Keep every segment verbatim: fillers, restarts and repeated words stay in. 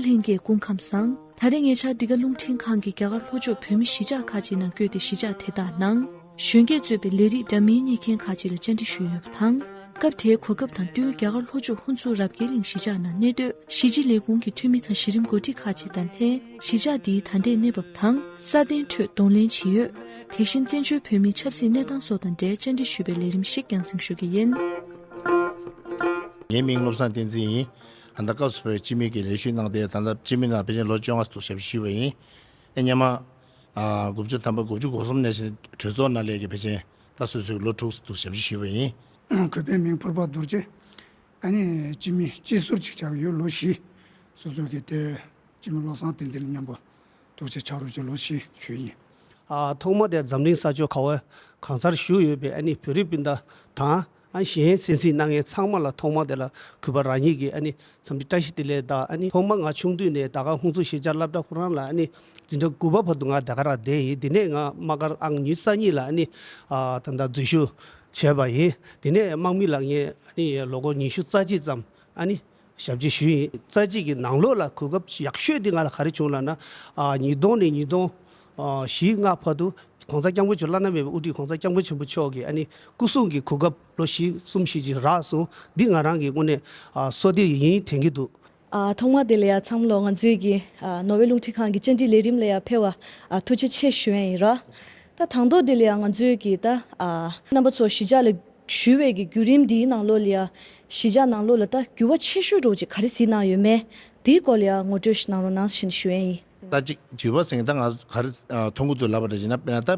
ལྷན་རྒྱས་སྐུ་ཁམས་བཟང་། ད་རེས་ངེད་ཆ་འདི་ག་རླུང་འཕྲིན་ཁང་གིས་རྒྱ་གར་ལྷོ་ཕྱོགས་བོད་མི་གཞིས་ཆགས་ཁག་ཅིག་ནང་བསྐྱོད་དེ་གཞིས་ཆགས་དེ་དག་ནང་གཞོན་སྐྱེས་གཙོས་པའི་ལས་རིགས་འདྲ་མིན་གཉེར་མཁན་ཁག་ཅིག་ལ་བཅར་འདྲི་ཞུས་ཡོད་པ་དང་། སྐབས་དེའི་གོ་སྐབས་དང་བསྟུན་རྒྱ་གར་ལྷོ་ཕྱོགས་ཧུན་སུར་རབ་རྒྱས་གླིང་གཞིས་ཆགས་ནང་གནས་སྡོད་གཞིས་སྤྱི་ལས་ཁུངས་ཀྱི་འཐུས་མི་དང་གཞི་རིམ་འགོ་ཁྲིད་ཁག་ཅིག་དང་ལྷན་གཞིས་ཆགས་འདིའི་ད་ལྟའི་གནས་བབ་དང་སྲ་བརྟན་ཁྲོད་གདོང་ལེན་བྱེད་ཡུལ། དེ་བཞིན་བཙན་བྱོལ་བོད་མིའི་ཆབ་སྲིད་གནས་སྟངས་སོགས་དང་འབྲེལ་བཅར་འདྲི་ཞུས་པའི་ལས་རིམ་ཞིག་རྒྱང་སྲིང་ཞུ་གི་ཡིན། ངའི་མིང་བློ་བཟང་བསྟན་འཛིན་ཡིན། ད་ལྟ་སྐབས་སུ་བབས་པའི་སྤྱི་མི་གི་ལས་ཞུགས་གནང་སྟེ་ད་ལྟ་སྤྱི་མི་ནང་ཕལ་ཆེར་ལོ་བཅོ་ལྔ་ཙམ་འདུག་ཞབས་ཕྱི་ཞུས་པ་ཡིན། ཨེ་སྔོན་མ། ཨ། དགུ་བཅུ་ཐམ་པ་དགུ་བཅུ་གོ་གསུམ་ནས་བཞིན་གྲོས་ཚོགས་ནང་ལས་ཀྱི་ཕལ་ཆེར་ད་སོ་སོའི་ལོ་དྲུག་ཙམ་འདུག་ཞབས་ཕྱི་ཞུས་པ་ཡིན། གུས་པའི་མིང་ཕུར་པ་རྡོ་རྗེ། ཨ་ནི་སྤྱི་མི་སྤྱི་ཟུར་ཅིག་ཆགས་ཡོད་ལོ་བཞི། སོ་སོ་གི་དེ་སྤྱི་མི་བློ་བཟང་བསྟན་འཛིན་ལ་མཉམ་པོ་ཐུགས་རྗེ་ཆེ་རོགས་ཀྱི་ལོ་བཞི་ཞུས་ཡིན། ཨ། ཐོག་མ་དེ་འཛམ་གླིང་ས་ཕྱོགས་ག་བ་གང་སར་བཞུགས་ཡོད་པའི་ཨ་ནི་བོད་རིགས་སྤུན་ཟླ་དང་། ཨ། གཞན་གསན་གཟིགས་གནང་མཁན་ཚང་མ་ལ་ཐོག་མ་དེ་ལ་གུས་པ་རང་ཉིད་ཀྱིས་ཨ་ནི་འཚམས་འདྲི་བཀྲ་ཤིས་བདེ་ལེགས་དང་། ཨ་ནི་ཐོག་མ་ང་ཆུང་དུས་ནས་ད་ག་ཧུན་སུར་གཞིས་ཆགས་སློབ་གྲྭ་ཁོ་རང་ལ་ཨ་ནི་འཛིན་གྲྭ་དགུ་པ་བར་དུ་ང་དེ་ག་རང་བསྡད་ཡིན། དེ་ནས་ང་དམག་སྒར་ཨང་ཉི་ཤུ་རྩ་གཉིས་ལ་ཨ་ནི། ཨ། ད་ལྟ་འཛུལ་ཞུགས་བྱས་པ་ཡིན། དེ་ནས་དམག་མི་ལ་ངས་ཨ་ནི་ལོ་འཁོར་ཉི་ཤུ་རྩ་གཅིག་ཙམ་ཨ་ནི་ཞབས་ཕྱི་ཞུས་ཡིན། རྩ་གཅིག་གི་ནང་ལོགས་ལ་གོ་སྐབས་ཡག་ཤོས་དེ་ང་ལ་ག་རེ་བྱུང་ལབ་ན། ཨ། ཉིས་སྟོང་ནས་ཉིས་སྟོང་བཞི་ལྔ་བར་དུ་༸གོང་ས་༸སྐྱབས་མགོན་ཆེན་པོ་བླ་ན་མེད་པའི་དབུ་ཁྲིད་༸གོང་ས་༸སྐྱབས་མགོན་ཆེན་པོ་མཆོག་གིས་ཨ་ནི་སྐུ་སྲུང་གི་གོ་སྐབས་ལོ་བཞི་གསུམ་བཞི་ཅིག་རག་སོང་། འདི་ང་རང་གི་དངོས་གནས་བསོད་བདེ་ཡིན་དྲན་གྱི་འདུག། ཨ། ཐོག་མ་དེ་ལ་ཡང་འཚམས་ལོ། ང་ཚོའི་གི་ཨ་ནོར་ཝེ་རླུང་འཕྲིན་ཁང་གི་བཅར་འདྲི་ལས་རིམ་ལ་ཡང་ཕེབས་པ་ཨ་ཐུགས་རྗེ་ཆེ་ཞུ་ཡ་ཡིན་ར། ད་དང་ཐོག་དེ་ལ་ཡང་ང་ཚོའི་གི་ད་ཨ་རྣམ་པ་ཚོ་གཞིས་ཆགས་ལ་ཞུ་བའི་གི་བརྒྱུད་རིམ་འདིའི་ནང་ལོགས་ལ་ཡང་གཞིས་ཆགས་ནང་ལོགས་ལ་ད་འགྱུར་བ་ཆེ་ཤོས་འདྲ་བོ་ཅིག་ག་རེ་གཟིགས་གནང་ཡོད་མེད་དེའི་སྐོར་ལ་ཡང་ངོ་སྤྲོད་ཞིག་གནང་རོགས་གནང་ཞེས་ཞུ་ཡ་ཡིན། ད་ཅིག་འགྱུར་བ་ཟེར་ན་ད་ང་ག་རེ་ཨ་མཐོང་གི་འདུག་ལབ་པ་འདྲ་ཞིག་ན། དཔེར་ན་ད་ད་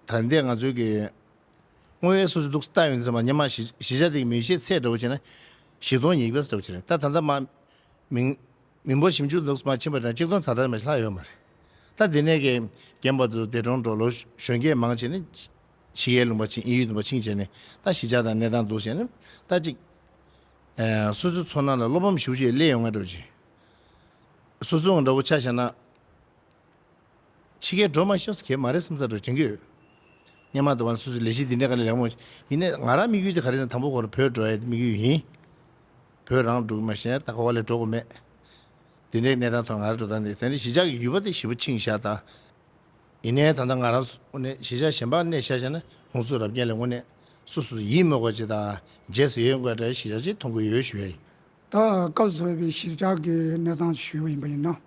ལྟའི་ང་ཚོའི་གི་དངོས་ཡོད་སོ་སོ་འདུག་ལྟ་ཡོང་དུས་ཙམ་པ་སྔོན་མ་གཞིས་གཞིས་ཆགས་དེ་གི་མི་ཤེས་ཚད་འདྲ་བོ་བྱས་ན་བཞི་སྟོང་ཉིས་བརྒྱ་འདྲ་བོ་ཅིག་རེད། ད་ད་ལྟ་མ་མི་མི་འབོར་ཞིབ་འཇུག་འདུག་མ་ཕྱིན་པ་དང་གཅིག་སྟོང་ཙམ་ལྷག་ཡོད་མ་རེད། ད་དེ་ནས་གི་རྒན་པ་དང་འདས་གྲོངས་འགྲོ་ལོ་གཞོན་སྐྱེས་མང་ཆེ་ནི་ཕྱི་རྒྱལ་ལུང་པ་ཕྱིན། ཨིན་ཡུལ་ལུང་པ་ཕྱིན་བྱས་ནས་ད་གཞིས་ཆགས་དང་གནས་སྟངས་འདུག་བྱས་ནས་ད་ཅིག་ཨེ་སོ་སོའི་ཚོར་སྣང་ལ་བློ་ཕམ་ཞེ་པོ་ཅིག་སླེབས་ཡོང་ངེས་འདྲ་བོ་ཅིག། སོ་སོ་འདྲ་བོ་ཆ་བཞག་ན། ཕྱི་རྒྱལ་འགྲོ་མ་ཤེས་ས་གང་ཡང་མ་རེད་བསམ་ས་འདྲ་དྲན་གྱི་ཡོད། སྔོན་མ་དུ་བ་སོ་སོའི་ལས་གཞི་འདི་འདྲའི་སྒང་ལ་ལས་ཀ་མང་པོ་ཡིན་ནའི་ང་རང་དམིགས་ཡུལ་དེ་ག་རེ་ཟེར་ན་དང་པོ་ཁོ་རང་བོད་འགྲོ་ཡ་དེ་དམིགས་ཡུལ་ཡིན། བོད་རང་འགྲོ་གི་མ་ཤེས་ན་ད་ག་པ་ལ་འགྲོ་དགོས་མེད། འདི་འདྲའི་གནས་སྟངས་ཐོག་ང་རང་འགྲོ་སྟངས་འདི་དེ་ནི་གཞིས་ཆགས་ཀྱི་ཡུལ་པ་དེ་ཞེ་པོ་ཕྱིན་བཞག་ད། ཡིན་ནའི་ད་ལྟ་ང་རང་ཚོ་ནས་གཞིས་ཆགས་གཞན་པ་གནས་བཞག་བྱས་ན་ཧུན་སུར་རབ་རྒྱས་ལ་དངོས་གནས་སོ་སོ་ཡིད་སྨོན་དགོས་ཅིག་དང་རྗེས་སུ་ཡི་རང་དགོས་འདྲ་གཞིས་ཆགས་ཅིག་མཐོང་གི་ཡོད་ཞུ་ཡ་ཡིན། ད་སྐབས་སུ་བབས་པའི་གཞིས་ཆགས་ཀྱི་གནས་སྟངས་ཞུས་པ་ཡིན་པ་ཡིན་ན།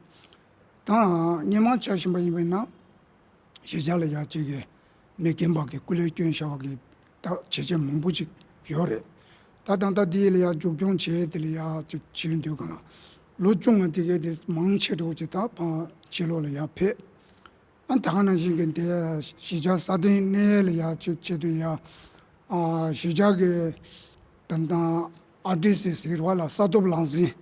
ད་སྔོན་མ་ཆ་བཞིན་པ་ཡིན་པ་ཡིན་ན། གཞིས་ཆགས་ལ་ཡ་གཅིག་གི་མི་རྒན་པ་གི་སྐུ་ལས་བསྐྱོན་བཞག་པ་གི་ད་བྱས་རྗེས་མང་པོ་ཅིག་ཡོད་རེད། ད་ད་ལྟ་འདི་ལ་ཡ་མཇུག་སྐྱོང་བྱས་དེ་ལ་ཡ་ཅིག་བྱེད་དུས་གང་ལ་ལོ་བཅོ་ལྔ་དེ་གའི་དེ་མང་ཆེ་འགྲོ་ཅིག་ད་ཕ་ཕྱི་ལོགས་ལ་ཡ་ཕེབས། ཨ་ད་ག་ནང་བཞིན་གི་དེ་གཞིས་ཆགས་སྲ་བརྟན་གནས་ལ་ཡ་ཅིག་བྱེད་དུས་ཡ། ཨ་གཞིས་ཆགས་ཀྱི་ད་ལྟ་ཨར་ཌི་སི་ཟེར་བ་ལ་ས་ཐོབ་ལམ་སེང་།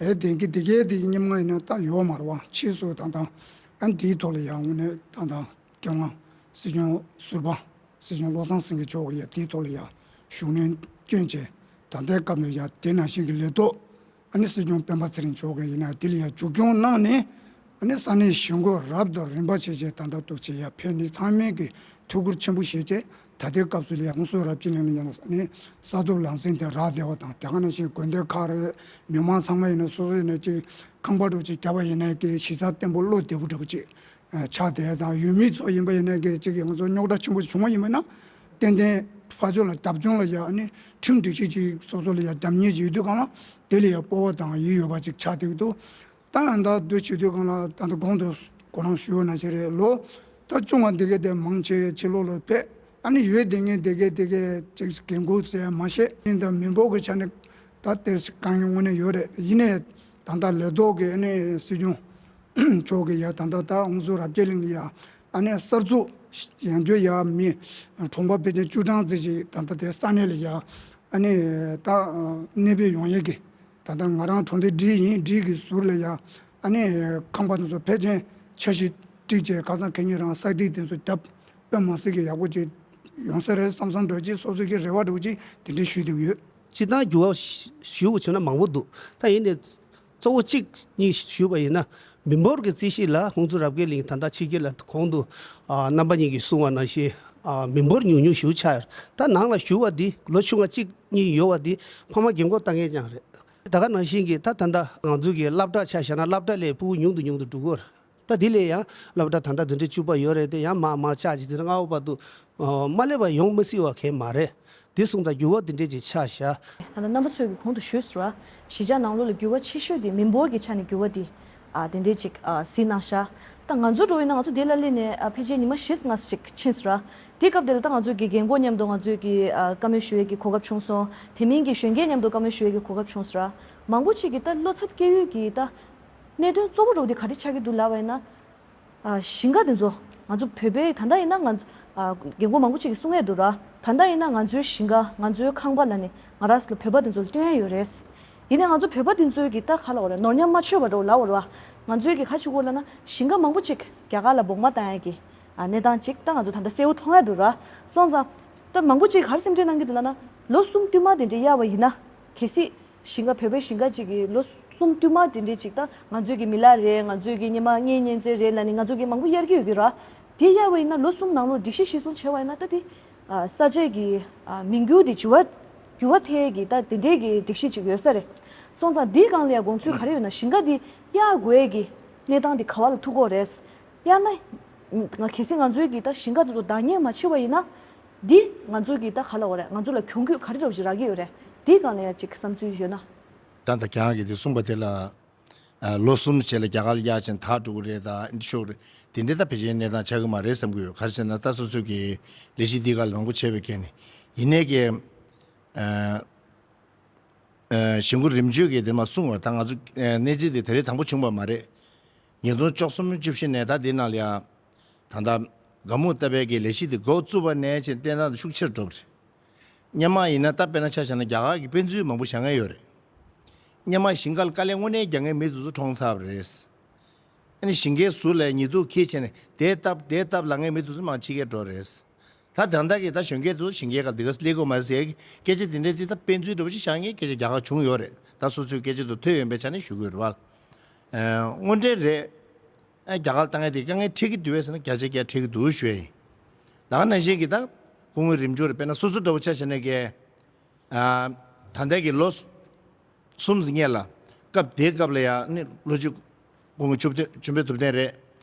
ཨེ་དེང་གི་དེ་གའི་དེ་གི་སྔོན་མ་ཡིན་ན་ད་ཡོད་མ་རེད་བ། ཕྱིས་སུ་ད་ལྟ་ཨ་འདིའི་ཐོག་ལ་ཡ་དངོས་གནས་ད་ལྟ་སྐྱབས་མགོན་སྲིད་སྐྱོང་ཟུར་པ་སྲིད་སྐྱོང་བློ་བཟང་སེང་གེ་མཆོག་གིས་ཡ་དེའི་ཐོག་ལ་ཡ་ཤུགས་སྣོན་བསྐྱོན་བྱས་ད་ལྟའི་སྐབས་ལ་ཡ་དེ་ནང་བཞིན་གི་ལས་ཐོག་ཨ་ནི་སྲིད་སྐྱོང་སྤེན་པ་ཚེ་རིང་མཆོག་གིས་ཡིན་ན་དེ་ལ་ཡང་མཇུག་སྐྱོང་གནང་ནས། ཨ་ནི་ས་གནས་གཞིས་འགོ་རབ་དང་རིམ་པ་བྱས་བྱས་ད་ལྟ་འདུག་བྱས་ཡ་ཕེབས་ནས་ཚང་མས་ཀྱི་ཐུགས་ཁུར་ཆེན་པོ་བཞེས་བྱས་ད་ལྟའི་སྐབས་སུ་ལ་ཡང་ཧུན་སུར་རབ་རྒྱས་གླིང་ལ་ཡང་ཨ་ནི་ས་ཐོབ་ལམ་སེང་དེ་རག་བསྡད་པ་དང་། དེ་ག་ནང་བཞིན་དགོན་སྡེ་ཁག་རེད། མི་མང་ཚང་མ་ཡིན་ན་སོ་སོ་ཡིན་ན་ཅིག་ཁང་པ་འདྲ་བོ་ཅིག་བརྒྱབ་པ་ཡིན་ན་ཀྱི་གཞིས་ཆགས་བརྟན་པོ་བློ་བདེ་པོ་འདྲ་བོ་ཅིག་ཆགས་བསྡད་དང་། ཡུལ་མི་ཚོ་ཡིན་པ་ཡིན་ན་ཀྱི་ཅིག་ང་ཚོ་རྙོག་དྲ་ཆེན་པོ་བྱུང་བ་ཡིན་པ་ན་ཏན་ཏན་ཕར་ཕྱོགས་ལ་རྒྱབ་ལྗོངས་ལ་ཡ་ཨ་ནི་ཁྲིམས་སྒྲིག་གཞི་ཅིག་སོ་སོ་ལ་ཡ་རྒྱབ་གཉེར་བྱེད་དུས་གང་ལ་དེ་ལ་ཡ་སྤོབས་པ་དང་ཡིད་ཡོད་པ་ཅིག་ཆགས་བསྡད་ཀྱི་འདུག། ད་ཡང་ད་དུ་བྱེད་དུས་གང་ལ་ད་ལྟ་གོང་དུ་ཁོ་རང་ཞུས་པ་ནང་བཞིན་རེད། ལོ་ད་བཅོ་ལྔ་དེ་གའི་དེ་མང་ཆེ་ཕྱི་ལོགས་ལ་ཕེབས། ཨ་ནི་ཡོད་དེ་ངས་དེ་གའི་དེ་གའི་ཅིག་འགན་ཁུར་ཟེར་མ་ཤེས་ཡིན། ད་མི་འབོར་གྱི་ཆ་ནས་ད་དེ་གང་ཡང་དངོས་གནས་ཡོད་རེད། ཡིན་ནའི་ད་ལྟ་ལས་ཐོག་གི་ཨ་ནི་སྲིད་སྐྱོང་མཆོག་གིས་ཡ་ད་ལྟ་ད་ཧུན་སུར་རབ་རྒྱས་གླིང་ལ་ཡ་ཨ་ནི་གསར་འཛུགས་ཡང་བསྐྱར་ཡ་མི་གྲོང་པ་ཕལ་ཆེར་བཅུ་གྲངས་ཙམ་ཞིག་ད་ལྟ་དེ་ས་གནས་ལ་ཡ་ཨ་ནི་ད་གནས་སྤོས་ཡོང་ཡས་ཀྱི་ད་ལྟ་ང་རང་གྲོང་སྡེ་བགྲེས་ཡིན། བགྲེས་ཀྱི་ཟུར་ལ་ཡ་ཨ་ནི་ཁང་པ་དེ་ཚོ་ཕལ་ཆེར་འཆར་གཞི་བསྒྲིགས་བྱས་ཁ་སང་གད་སྙིགས་རང་སག་སྒྲིག་དེ་ཚོ་བརྒྱབ་དཔེ་མ་སྲིད་ཀྱི་ཡག་པོ་ཅིག་ཡོང་ས་རེད་བསམ་བསམ་འདྲ་ཅིག་སོ་སོ་གི་རེ་བ་འདྲ་ཅིག་དེ་འདྲ་ཞུས་བསྡད་ཡོད། སྤྱིར་བཏང་འགྱུར་བ་ཞུ་དགོས་བྱུང་ན་མང་པོ་འདུག། ད་ཡིན་ནའི་གཙོ་བོ་གཅིག་གཉིས་ཞུས་པ་ཡིན་ན། མི་འབོར་གྱི་རྩིས་གཞི་ལ་ཧུན་སུར་རབ་རྒྱས་གླིང་ད་ལྟ་ཕྱི་རྒྱལ་ལ་གོང་དུ་ཨ་རྣམ་པ་གཉིས་ཀྱིས་གསུངས་པ་ནང་བཞིན་ཨ་མི་འབོར་ཉུང་ཉུང་ཞེ་པོ་ཆགས་ཡོད། ད་ནང་ལ་བཞུགས་པ་འདི་ལོ་ཆུང་བ་གཅིག་གཉིས་ཡོད་པ་འདི་ཕ་མ་རྒན་གོག་ལྟ་མཁན་ཅང་རེད། ད་ག་ནང་བཞིན་གྱི་ད་ད་ལྟ་ང་ཚོ་གི་སློབ་གྲྭ་ཆ་བཞག་ན་སློབ་གྲྭ་ལས་ཕྲུ་གུ་ཉུང་དུ་ཉུང་དུ་འགྲོ་གི་ཡོད་རེད། ད་དེ་ལས་ཡང་སློབ་གྲྭ་ད་ལྟ་འཛིན་གྲྭ་བཅུ་པ་ཡོད་རེད་དེ་ཡང་མར་མར་ཆག་ཅིག་དེ་རིང་སྔ་པོ་བར་དུ་ཨ་མ་སླེབས་པ་ཡོང་མི་སྲིད་པ་གང་ཡང་མ་རེད། དེ་སོང་ཙང་འགྱུར་བ་དེ་འདྲས་ཅིག་ཆགས་ཤག་ད་ལྟ་རྣམ་པ་ཚོས་ཀྱི་གོང་དུ་ཞུས་སོང་ར། གཞིས་ཆགས་ནང་ལོགས་ལ་འགྱུར་བ་ཆེ་ཤོས་དེ་མི་འབོར་གྱི་ཆ་ནས་འགྱུར་བ་དེ་ཨ་དེ་འདྲས་ཅིག་ཨ་གཟིགས་གནང་ཤག་ད་ང་ཚོ་འགྲོ་ཡིན་ན་ང་ཚོ་དེ་ལ་སླེབས་ནས་ཨ་ཕལ་ཆེར་ཉི་མ་བཞི་ལྔ་ཅིག་ཕྱིན་སོང་ར། དེ་སྐབས་དེ་ལ་ད་ང་ཚོ་གི་རྒན་གོག་མཉམ་དུ་ང་ཚོས་ཀྱི་ཨ་བཀའ་མོལ་ཞུ་ཡས་ཀྱི་གོ་སྐབས་བྱུང་སོང་། དེ་མིན་གྱི་གཞོན་སྐྱེས་མཉམ་དུ་བཀའ་མོལ་ཞུ་ཡས་ཀྱི་གོ་སྐབས་བྱུང་སོང་ར། མང་པོ་ཅིག་གིས་ད་བློ་འཚབ་སྐྱེ་ཡུལ་གྱི་ད་གནད་དོན་གཙོ་བོ་འདྲ་བོ་དེ་ག་རེ་ཆགས་ཀྱི་འདུག་ལབ་པ་ཡིན་ན། ཨ་ཞིང་ཁ་དེ་ཚོ་ང་ཚོ་བོད་པའི་ད་ལྟ་ཡིན་ན་ང་ཚོ་ཨ་རྒན་གོག་མང་པོ་ཅིག་གིས་གསུང་ཡས་འདུག་ར། ད་ལྟ་ཡིན་ན་ང་ཚོའི་ཞིང་ཁ་ང་ཚོའི་ཁང་པ་ལ་ནི་ང་རང་ཚོ་ལ་བོད་པ་དེ་ཚོ་ལ་སྟོན་ཡས་ཡོད་རེད། ཡིན་ནའི་ང་ཚོ་བོད་པ་དེ་ཚོའི་གི་ད་ག་ལབ་དགོས་རེད། ནོར་ཉམས་མ་ཆོད་པ་འདྲ་བོ་ལབ་དགོས་རེད་བ། ང་ཚོའི་གི་ག་ཅིག་དགོས་ལབ་ན་ཞིང་ཁ་མང་པོ་ཅིག་རྒྱ་གར་ལ་སྦོང་མ་བཏང་ཡས་ཀྱི་ཨ་གནས་སྟངས་ཅིག་ད་ང་ཚོ་ད་ལྟ་གསལ་བོ་མཐོང་ཡས་འདུག་ར། སོང་ཙང་ད་མང་པོ་ཅིག་ག་རེ་སེམས་ཁྲལ་གནང་གི་འདུག་ལབ་ན་ལོ་གསུམ་བསྟུད་མར་དེ་འདྲ་གཡར་བ་ཡིན་ན་གལ་སྲིད། ཞིང་ཁ་བོད་པའི་ཞིང་ཁ་ཅིག་གི་ལོ་གསུམ་བསྟུད་མར་དེ་འདྲས་ཅིག་ད་ང་ཚོའི་གི་མི་ལ་རེད། ང་ཚོའི་གི་སྔོན་མ་ངའི་གཉེན་ཚན་རེད་ལབ་ནས་ང་ཚོའི་གི་མང་པོ་གཡར་གྱི་ཡོད་ཀྱི་ར། དེ་གཡར་བ་ཡིན་ན་ལོ་གསུམ་ནང་ལོགས་སྒྲིག་གཞི་གཞིར་བཟུང་བྱས་པ་ཡིན་ན་ད་དེ་ཨ་ས་ཆའི་གི་ཨ་མིང་རྒྱུ་དེ་འགྱུར་བ་འགྱུར་བ་ཐེབས་ཀྱི་ད་དེ་འདྲས་གི་སྒྲིག་གཞི་ཅིག་ཡོད་ས་རེད། སོང་ཙང་དེའི་སྒང་ལ་ཡང་དགོངས་ཚུལ་ག་རེ་ཡོད་ན་ཞིང་ཁ་དེ་གཡར་དགོས་ཀྱི་གནས་སྟངས་དེ་ག་བ་ལ་ཐུག་གི་རེད། གཡར་ན་ང་གལ་སྲིད་ང་ཚོའི་གི་ད་ཞིང་ཁ་དེ་ཚོ་བདག་གཉེར་མ་བྱས་པ་ཡིན་ན། འདི་ང་ཚོ་གི་ད་ག་ལབ་དགོས་རེད། ང་ཚོ་ལ་གྱོང་གུད་ག་རེ་འདྲ་བོ་ཞིག་རག་གི་ཡོད་རེད། འདིའི་སྒང་ལ་ཡང་ཅིག་བསམ་ཚུལ་ཡོད་ན། ད་ལྟ་ཁྱེད་རང་གིས་དེ་གསུངས་པ་དེ་ལ་ཨ་ལོ་གསུམ་རྗེས་ལ་རྒྱ་གར་གཡར་ཕྱིན་དར་འགྲོ་གི་རེད་ད་འདི་ཤོག་རེད། དེ་འདྲའི་ད་ཕལ་ཆེར་གནས་སྟངས་ཆགས་ཀྱི་མ་རེད་བསམ་གྱི་ཡོད། ག་རེ་ཟེར་ན་ད་སོ་སོ་གི་ལས་གཞི་འདི་ག་ལ་མང་པོ་བྱས་པའི་རྐྱེན་ནས་ཡིན་ནའི་གི་ཨ། ཨ་ཞིང་ཁུ་རིམ་བྱོན་གྱིས་དེ་མ་གསུངས་པར་ད་ང་ཚོ་ཨ་གནས་ཚུལ་དེ་ད་རེས་དང་པོ་བྱུང་བ་མ་རེད། ཉིས་སྟོང་བཅུ་གསུམ་བཅུ་བཞི་ནས་ད་འདི་ནང་ལ་ཡང་ད་ལྟ་དགའ་སྨུག་ལྟ་བའི་གི་ལས་གཞི་དེ་འགོ་བཙུགས་པ་ནས་བྱས་བསྟན་སྟངས་དེ་ཤུགས་ཆེར་འགྲོ་བ་རེད། སྔོན་མ་ཡིན་ན་ད་དཔེར་ན་ཆ་བཞག་ན་རྒྱ་གར་གྱི་དཔེ་མཛོད་མང་པོ་བཞེངས་མཁན་ཡོད་རེད། སྔོན་མ་ཞིང་ཁ་ལ་དཀའ་ལས་དངོས་གནས་རྒྱག་མཁན་མི་དེ་ཚོ་གྲོངས་ཚར་བ་རེད། ཨ་ནི་ཞིང་ཁའི་ཟུར་ལ་ཉེས་འཛུགས་འཁྱེར་བྱས་ནས་དེ་བཏབ་དེ་བཏབ་ལབ་མཁན་མི་དེ་ཚོ་མང་ཆེ་གས་འགྲོ་རེད། ད་ད་ལྟ་གི་ད་གཞོན་སྐྱེས་དེ་ཚོ་ཞིང་ཁའི་ཁ་འདི་ག་སླེབས་དགོས་མ་རེད་ཟེར་སྐད་ཆ་དེ་འདྲས་དེ་ད་དཔེ་མཛོད་འདྲ་བོ་ཞིག་བཞག་མཁན་སྐད་ཆ་རྒྱ་གར་བྱུང་ཡོད་རེད། ད་སོ་སོའི་སྐད་ཆ་དུ་ཐོས་ཡོན་པའི་ཆ་ནས་ཞུ་གི་ཡོད་རེད་བ། ཨ་དངོས་འབྲེལ་རེད། ཨ་རྒྱ་གར་ལ་ད་ངས་དེ་དཀའ་ངལ་འཕྲད་ཀྱི་འདུག་བས་ཟེར་ན་བརྒྱ་ཆ་བརྒྱ་འཕྲད་ཀྱི་འདུག་ཞུ་ཡ་ཡིན། ད་ག་ནང་བཞིན་གྱི་ད་སྐུ་ངོ་རིམ་བྱོན་རེད། དཔེར་ན་སོ་སོ་འདྲ་བོ་ཆ་བཞག་ན་གས། ཨ་ད་ལྟ་གི་ལོ་གསུམ་ཙམ་སྔོན་ལ་སྐབས་དེའི་སྐབས་ལ་ཡང་ནི་ལོ་གཅིག་སྐུ་ངོ་བཅུ་བདུན་བཅུ་བདུན་ཐུབ་བསྟན་རེད།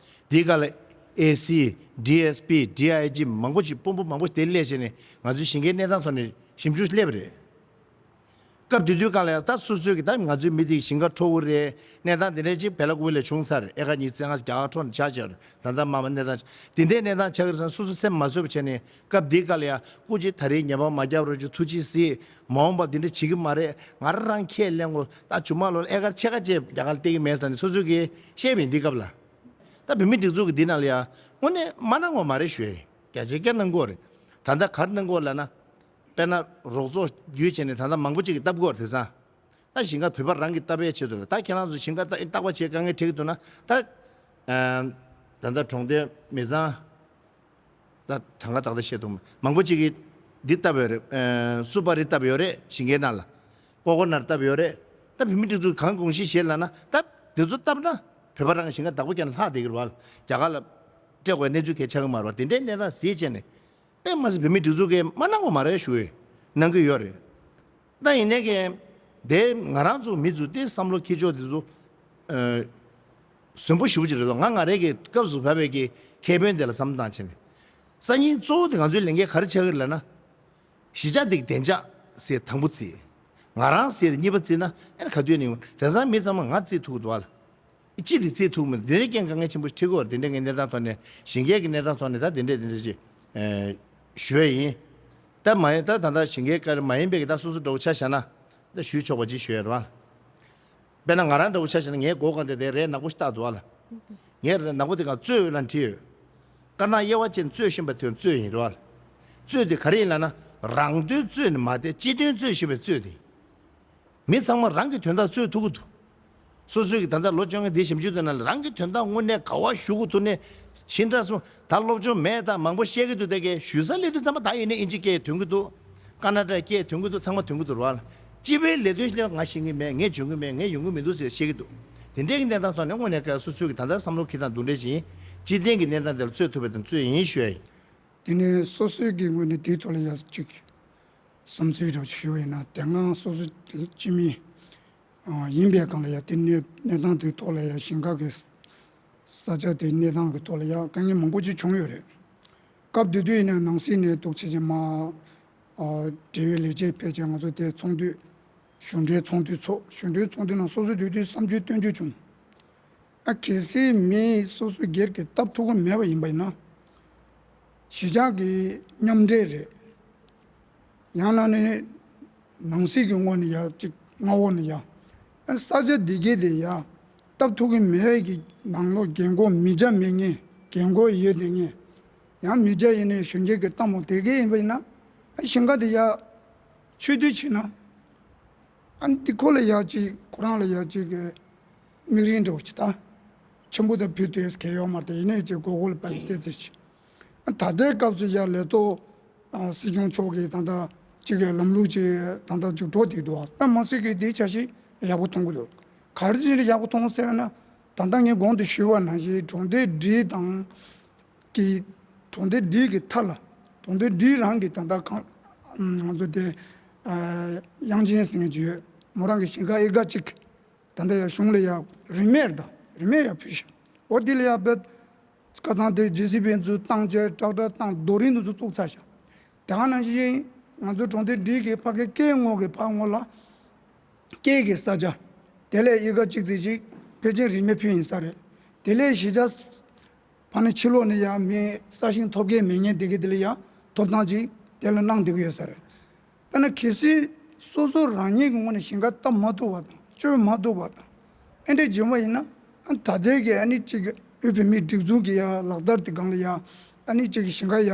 དེའི་སྐབས་ལ་ཨེ་སི་ཌི་ཨེས་པི་ཌི་ཨའི་ཇི་མང་པོ་ཅིག་དཔོན་པོ་མང་པོ་དེ་སླེབས་བྱས་ནས་ང་ཚོའི་ཞིང་ཁའི་གནས་སྟངས་ཐོག་ནས་ཞིབ་འཇུག་སླེབས་པ་རེད། སྐབས་དེ་དུས་སྒང་ལ་ཡང་ད་སོ་སོའི་གི་ད་ང་ཚོའི་མི་དེ་ཞིང་ཁ་འཕྲོག་གི་རེད། གནས་སྟངས་དེ་འདྲ་ཅིག་བལ་ཀུ་ཝི་ལ་བྱུང་ཚར། ཨེ་ཀར་ཉི་ཤུ་རྩ་ལྔ་རྒྱ་གར་འཕྲོག་ནས་ཆགས་ཆགས་རེད། ད་ལྟ་མ་མ་གནས་སྟངས་དེ་འདྲའི་གནས་སྟངས་ཆགས་ཀྱི་རེད་བསམ་སོ་སོ་སེམས་མ་བཟོད་པ་བྱས་ནས་སྐབས་དེའི་སྐབས་ལ་ཡང་སྐུ་མཁྱེན་ད་རེས་ཉེས་པ་མ་བརྒྱབ་རོགས་ཅིག་ཐུགས་རྗེ་གཟིགས། མ་འོངས་པ་འདི་འདྲ་བྱེད་ཀྱི་མ་རེད། ང་རང་ཁས་ལེན་དགོས། ད་ཇུ་མ་ལོ་ཨེ་ཀར་ཕྱེད་ཀ་ཅིག་རྒྱ་གར་ལ་སྟེར་གྱི་མེད་ཟེར་ནས་སོ་སོ་གིས་བཤད་པའི་འདི་སྐབས་ལ། ད་བོད་མི་སྒྲིག་འཛུགས་ཀྱི་འདི་ནང་ལ་ཡང་དངོས་གནས་མ་གནང་དགོས་མ་རེད་ཞུ་ཡ་ཡིན། བརྒྱ་ཆ་བརྒྱ་གནང་དགོས་རེད། ད་ལྟ་ག་རེ་གནང་དགོས་ལབ་ན། དཔེར་ན་རོགས་ཚོགས་བརྒྱུད་བྱས་ནས་ད་ལྟ་མང་པོ་ཅིག་གིས་བཏབ་དགོས་རེད་དེང་སང་། ད་ཞིང་ཁ་བོད་པ་རང་གིས་བཏབ་པའི་ཆེད་དུ་ལ་ད་ཁྱེད་རང་ཚོ་ཞིང་ཁ་ད་བཏབ་པ་བྱེད་དཀའ་ངལ་འཕྲད་ཀྱི་འདུག་ན་ད། ཨ་ད་ལྟ་གྲོང་སྡེ་མི་ཚང་། ད་གྲངས་ཀ་ཏག་ཏག་བཤད་ཐུབ་མ་མང་པོ་ཅིག་གིས་འདི་བཏབ་ཡོད་རེད། ཨ་སུ་པ་རི་བཏབ་ཡོད་རེད་ཞིང་ཁའི་ནང་ལ། ཀོ་ཀོ་ནཊ་བཏབ་ཡོད་རེད། ད་བོད་མི་སྒྲིག་འཛུགས་གང་དགོངས་གཞི་བཞེས་ལབ་ན་ད་དེ་ཚོ་བཏབ་ན་བོད་པ་རང་གི་ཞིང་ཁ་བདག་པོ་རྒྱག་ན་ལྷག་བསྡད་ཀྱི་རེད་བ། རྒྱ་གར་ལ་སྤྲད་དགོས་གནས་ཚུལ་གལ་ཆགས་ཀྱི་མ་རེད་བ། དེ་འདྲའི་གནས་སྟངས་གཟིགས་བྱས་ནས། དཔེ་མ་སྲིད་བོད་མི་སྒྲིག་འཛུགས་ཀྱིས་མ་གནང་དགོས་མ་རེད་ཞུ་ཡི། གནང་གི་ཡོད་རེད། ད་ཡིན་ནའི་གི་དེ་ང་རང་ཚོ་མི་ཚོ་དེ་བསམ་བློ་འཁྱེར་ཕྱོགས་དེ་ཚོ་ཨ་ཟོན་པོ་ཞེ་པོ་ཅིག་རེད་དོ། ང་ང་རང་གི་སྐབས་སུ་བབས་པའི་གི་ཁེ་ཕན་དེ་ལ་བསམ་བློ་བཏང་བྱས་ནས། སང་ཉིན་གཙོ་བོ་དེ་ང་ཚོའི་ལས་འགན་ག་རེ་ཆགས་ཀྱི་རེད་ལབ་ན། གཞིས་ཆགས་དེ་གི་བདེ་འཇགས་ཟེར་དང་པོ་བརྩི། ང་རང་ཟེར་གཉིས་པ་བརྩི་ན་ཨེ་ན་ག་དུས་ནས་ཡོང་དེང་སང་མི་ཚང་མ་ང་བརྩི་ཐུབ་ཀྱི་འདུག་བ་ལ། ཅི་དེ་བརྩི་ཐུབ་མི་འདི་འདྲའི་རྐྱེན་དཀའ་ངལ་ཆེན་པོ་འཕྲད་ཀྱི་ཡོད་རེད། དེ་འདྲའི་ངའི་གནས་སྟངས་ཐོག་ནས་ཞིང་སྐྱེས་ཀྱི་གནས་སྟངས་ཐོག་ནས་ད་དེ་འདྲས་དེ་འདྲས་ཅིག་ཨེ་ཞུ་ཡ་ཡིན། ད་མ་ཡིན་ད་ད་ལྟ་ཞིང་སྐྱེས་ཀ་མ་ཡིན་པའི་གི་ད་སོ་སོ་འདྲ་བོ་ཆ་བཞག་ན་ད་ཞུས་ཆོག་པ་ཅིག་ཞུ་ཡ་རེད་བ། དཔེར་ན་ང་རང་འདྲ་བོ་ཆ་བཞག་ན་ངའི་མགོ་སྒང་དེ་དེ་རས་ནག་པོ་ཞིག་བཏགས་འདུག་བ་ལ། ངས་རས་ནག་པོ་དེ་སྒང་གཙོད་ཡོད་ལབ་བྲིས་ཡོད། དཀར་ནག་དབྱེ་བ་ཕྱེ་ནས་གཙོད་ཤེས་པའི་དོན་གཙོད་ཡིན་རེད་བ། གཙོད་དེ་ག་རེ་ཡིན་ལབ་ན་རང་དོན་རྩོད་ནས་མ་བསྡད་སྤྱི་དོན་རྩོད་ཤེས་པའི་གཙོད་དེ། མི་ཚང་མ་རང་གི་དོན་དག་རྩོད་ཐུབ་ཀྱི་འདུག་སོ་སོའི་གི་ད་ལྟ་ལོ་བཅོ་ལྔ་འདིའི་ཞིབ་འཇུག་དེ་ནང་ལ་རང་གི་དོན་དག་དངོས་གནས་ག་བ་ཞུ་དགོས་ཐུག་ནས་ཕྱིན་དྲགས་སོང་། ད་སློབ་སྦྱོང་མེད་ད་མང་པོ་བཤད་ཀྱི་འདུག་དེ་གས་ཞུ་ས་སླེབས་དུས་ཙམ་པ་ད་ཡིན་ནའི་ཨིན་ཇི་སྐད་ཐོན་གྱི་འདུག་ཀ་ན་ཌ་སྐད་ཐོན་གྱི་འདུག་ཚང་མ་ཐོན་གྱི་འདུག་ར་བ་ལ། སྤྱི་པའི་ལས་དོན་ལས་ང་ཤེས་ཀྱི་མེད། ངས་འཇོན་གྱི་མེད། ངས་ཡོང་གི་མི་འདུག་ཟེར་བཤད་ཀྱི་འདུག་དེ་འདྲའི་གི་གནས་སྟངས་ཐོག་ནས་དངོས་གནས་སྐབས་སོ་སོའི་གི་ད་ལྟ་བསམ་བློ་འཁྱེར་སྟངས་འདུག་འདྲ་ཞིག་ཡིན། སྤྱི་བདེ་གི་གནས་སྟངས་དེ་ལ་རྩོད་ཐུབ་པའི་དང་རྩོད་ཡིན་ཞུ་ཡ་ཡིན། དེ་ནས་སོ་སོའི་གི་ངོས་ནས་དེའི་ཐོག་ལ་ཡ་གཅིག་བསམ་ཚུལ་རོགས་ཞུ་བ་ཡིན་ན་དེ་སྔ་སོ་སོ་སྤྱི་མི་ ཡིན་པའི་སྒང་ལ་ཡ་དེ་གནས་གནས་སྟངས་དེའི་ཐོག་ལ་ཡ་ཞིང་ཁ་གི་ས་ཆ་དེའི་གནས་སྟངས་ཀྱི་ཐོག་ལ་ཡ་དཀའ་ངལ་མང་པོ་ཅིག་བྱུང་ཡོད་རེད། སྐབས་དེ་དུས་ཡིན་ན་ནང་སྲིད་ནས་འདུག་བྱས་བྱས་མ་འབྲེལ་ཡོད་ལས་བྱེད་ཕེབས་བྱས་ང་ཚོ་དེ་ཚོགས་འདུ་གཞུང་འབྲེལ་ཚོགས་འདུ་ཚོགས། གཞུང་འབྲེལ་ཚོགས་འདུ་ནང་སོ་སོ་དེ་དུས་བསམ་ཚུལ་བཏོན་རྒྱུ་བྱུང་། ཨ་གལ་སྲིད་མི་སོ་སོ་སྒེར་གྱི་སྟབས་ཐུག་གི་མེད་པ་ཡིན་པ་ཡིན་ན། གཞིས་ཆགས་ཀྱི་མཉམ་འབྲེལ་རེད། ཡང་ན་ནི་ནང་སྲིད་ཀྱི་ངོས་ནས་ཡ་གཅིག་མངའ་འོག་ནས་ཡ། ཨ་ས་ཆ་འདི་གའི་དེ་ཡ་སྟབས་ཐུག་གི་མེད་པའི་གི་ནང་ལོགས་རྒན་གོག་མི་སྐྱ་མེད་མཁན་རྒན་གོག་ཡོད་དེ་མཁན། ཡང་མི་སྐྱ་ཡིན་ནའི་གཞོན་སྐྱེས་ཀྱི་གཏམ་འོ་དེ་གའི་ཡིན་པ་ཡིན་ན། ཨ་ཞིང་ཁ་དེ་ཡ་ཆོས་སྡུད་བྱས་ན། ཨ་འདི་ཁོ་ལ་ཡ་གཅིག་ཁོ་རང་ལ་ཡ་གཅིག་གི་དམིགས་རིམ་འདྲ་བོ་ཅིག་ད་ཆེན་པོ་དང་ཕུལ་ཐུབ་ཡས་གལ་ཡོད་མ་རེད། ཡིན་ནའི་ཅིག་མགོ་སྐོར་ལ་ཕར་བལྟས་ཚེ་ཅིག་ད་ལྟའི་སྐབས་སུ་ཡ་ལས་ཐོག་ཨ་སྲིད་སྐྱོང་མཆོག་གིས་ད་ལྟ་གཅིག་གི་ལམ་ལུགས་ཅིག་ད་ལྟ་མཇུག་སྒྲོག་བསྡད་འདུག་ད་མ་ཟད་ཀྱི་དེའི་འཆར་གཞི་ཡག་པོ་མཐོང་གི་འདུག་ག་རེ་བྱས་ནས་ཡག་པོ་མཐོང་ཟེར་བ་ན། ད་ལྟ་ངས་གོང་དུ་ཞུས་པ་ནང་བཞིན་གྲོང་སྡེ་སྒྲིག་དང་གི་གྲོང་སྡེ་སྒྲིག་གི་མཐའ་ལ་གྲོང་སྡེ་སྒྲིག་རང་གི་ད་ལྟ་གང་ང་ཚོ་དེ་ཨ་དབྱངས་ཅན་ཟེར་མཁན་ཅིག་ཡོད། མོ་རང་གི་ཞིང་ཁ་ཨེ་ཀར་གཅིག་ད་ལྟ་ཡ་གཞུང་ལ་ཡ་རིན་མེད་ད་རིན་མེད་ཡ་ཕུལ་ཤག་འོ་དེ་ལ་ཡ་བེད་ཁ་སང་དེ་ཇེ་སི་བི་ཚོས་བཏང་བྱས་ཊེག་ཊར་བཏང་རྡོ་རིང་དུ་ཚོ་བཙུགས་ཚར་ཤག་དེ་ག་ནང་བཞིན་ང་ཚོ་གྲོང་སྡེ་སྒྲིག་གི་ཕ་གི་སྐྱེ་དངོས་ཀྱི་ཕ་ངོ་ལ་སྐྱེ་གི་ས་ཆ་དེ་ལས་ཨེ་ཀར་གཅིག་ཙམ་ཞིག་ཕལ་ཆེར་རིན་མེད་ཕུལ་ཡིན་ས་རེད། དེ་ལས་གཞིས་ཆགས་ཕ་ནི་ཕྱི་ལོགས་ནས་ཡ་མི་ས་ཞིང་ཐོབ་མཁན་མེད་མཁན་དེ་གི་དེ་ལ་ཡ་ཐོབ་ཐང་ཅིག་དེ་ལ་གནང་བསྡད་ཀྱི་ཡོད་ས་རེད། དཔེར་ན་གལ་སྲིད་སོ་སོ་རང་ཉིད་ཀྱི་ངོས་ནས་ཞིང་ཁ་བཏབ་མ་ཐུབ་པ་དང་སྤྱོད་མ་ཐུབ་པ་དང་ཨེ་འདྲས་བྱུང་བ་ཡིན་ན། ཨ་ད་ལྟའི་གི་ཨ་ནི་གཅིག་གི་འོས་བོད་མིའི་སྒྲིག་འཛུགས་ཀྱི་ཡ་ལག་བསྟར་དེ་སྒང་ལ་ཡ་ཨ་ནི་གཅིག་གི་ཞིང་ཁ་ཡ་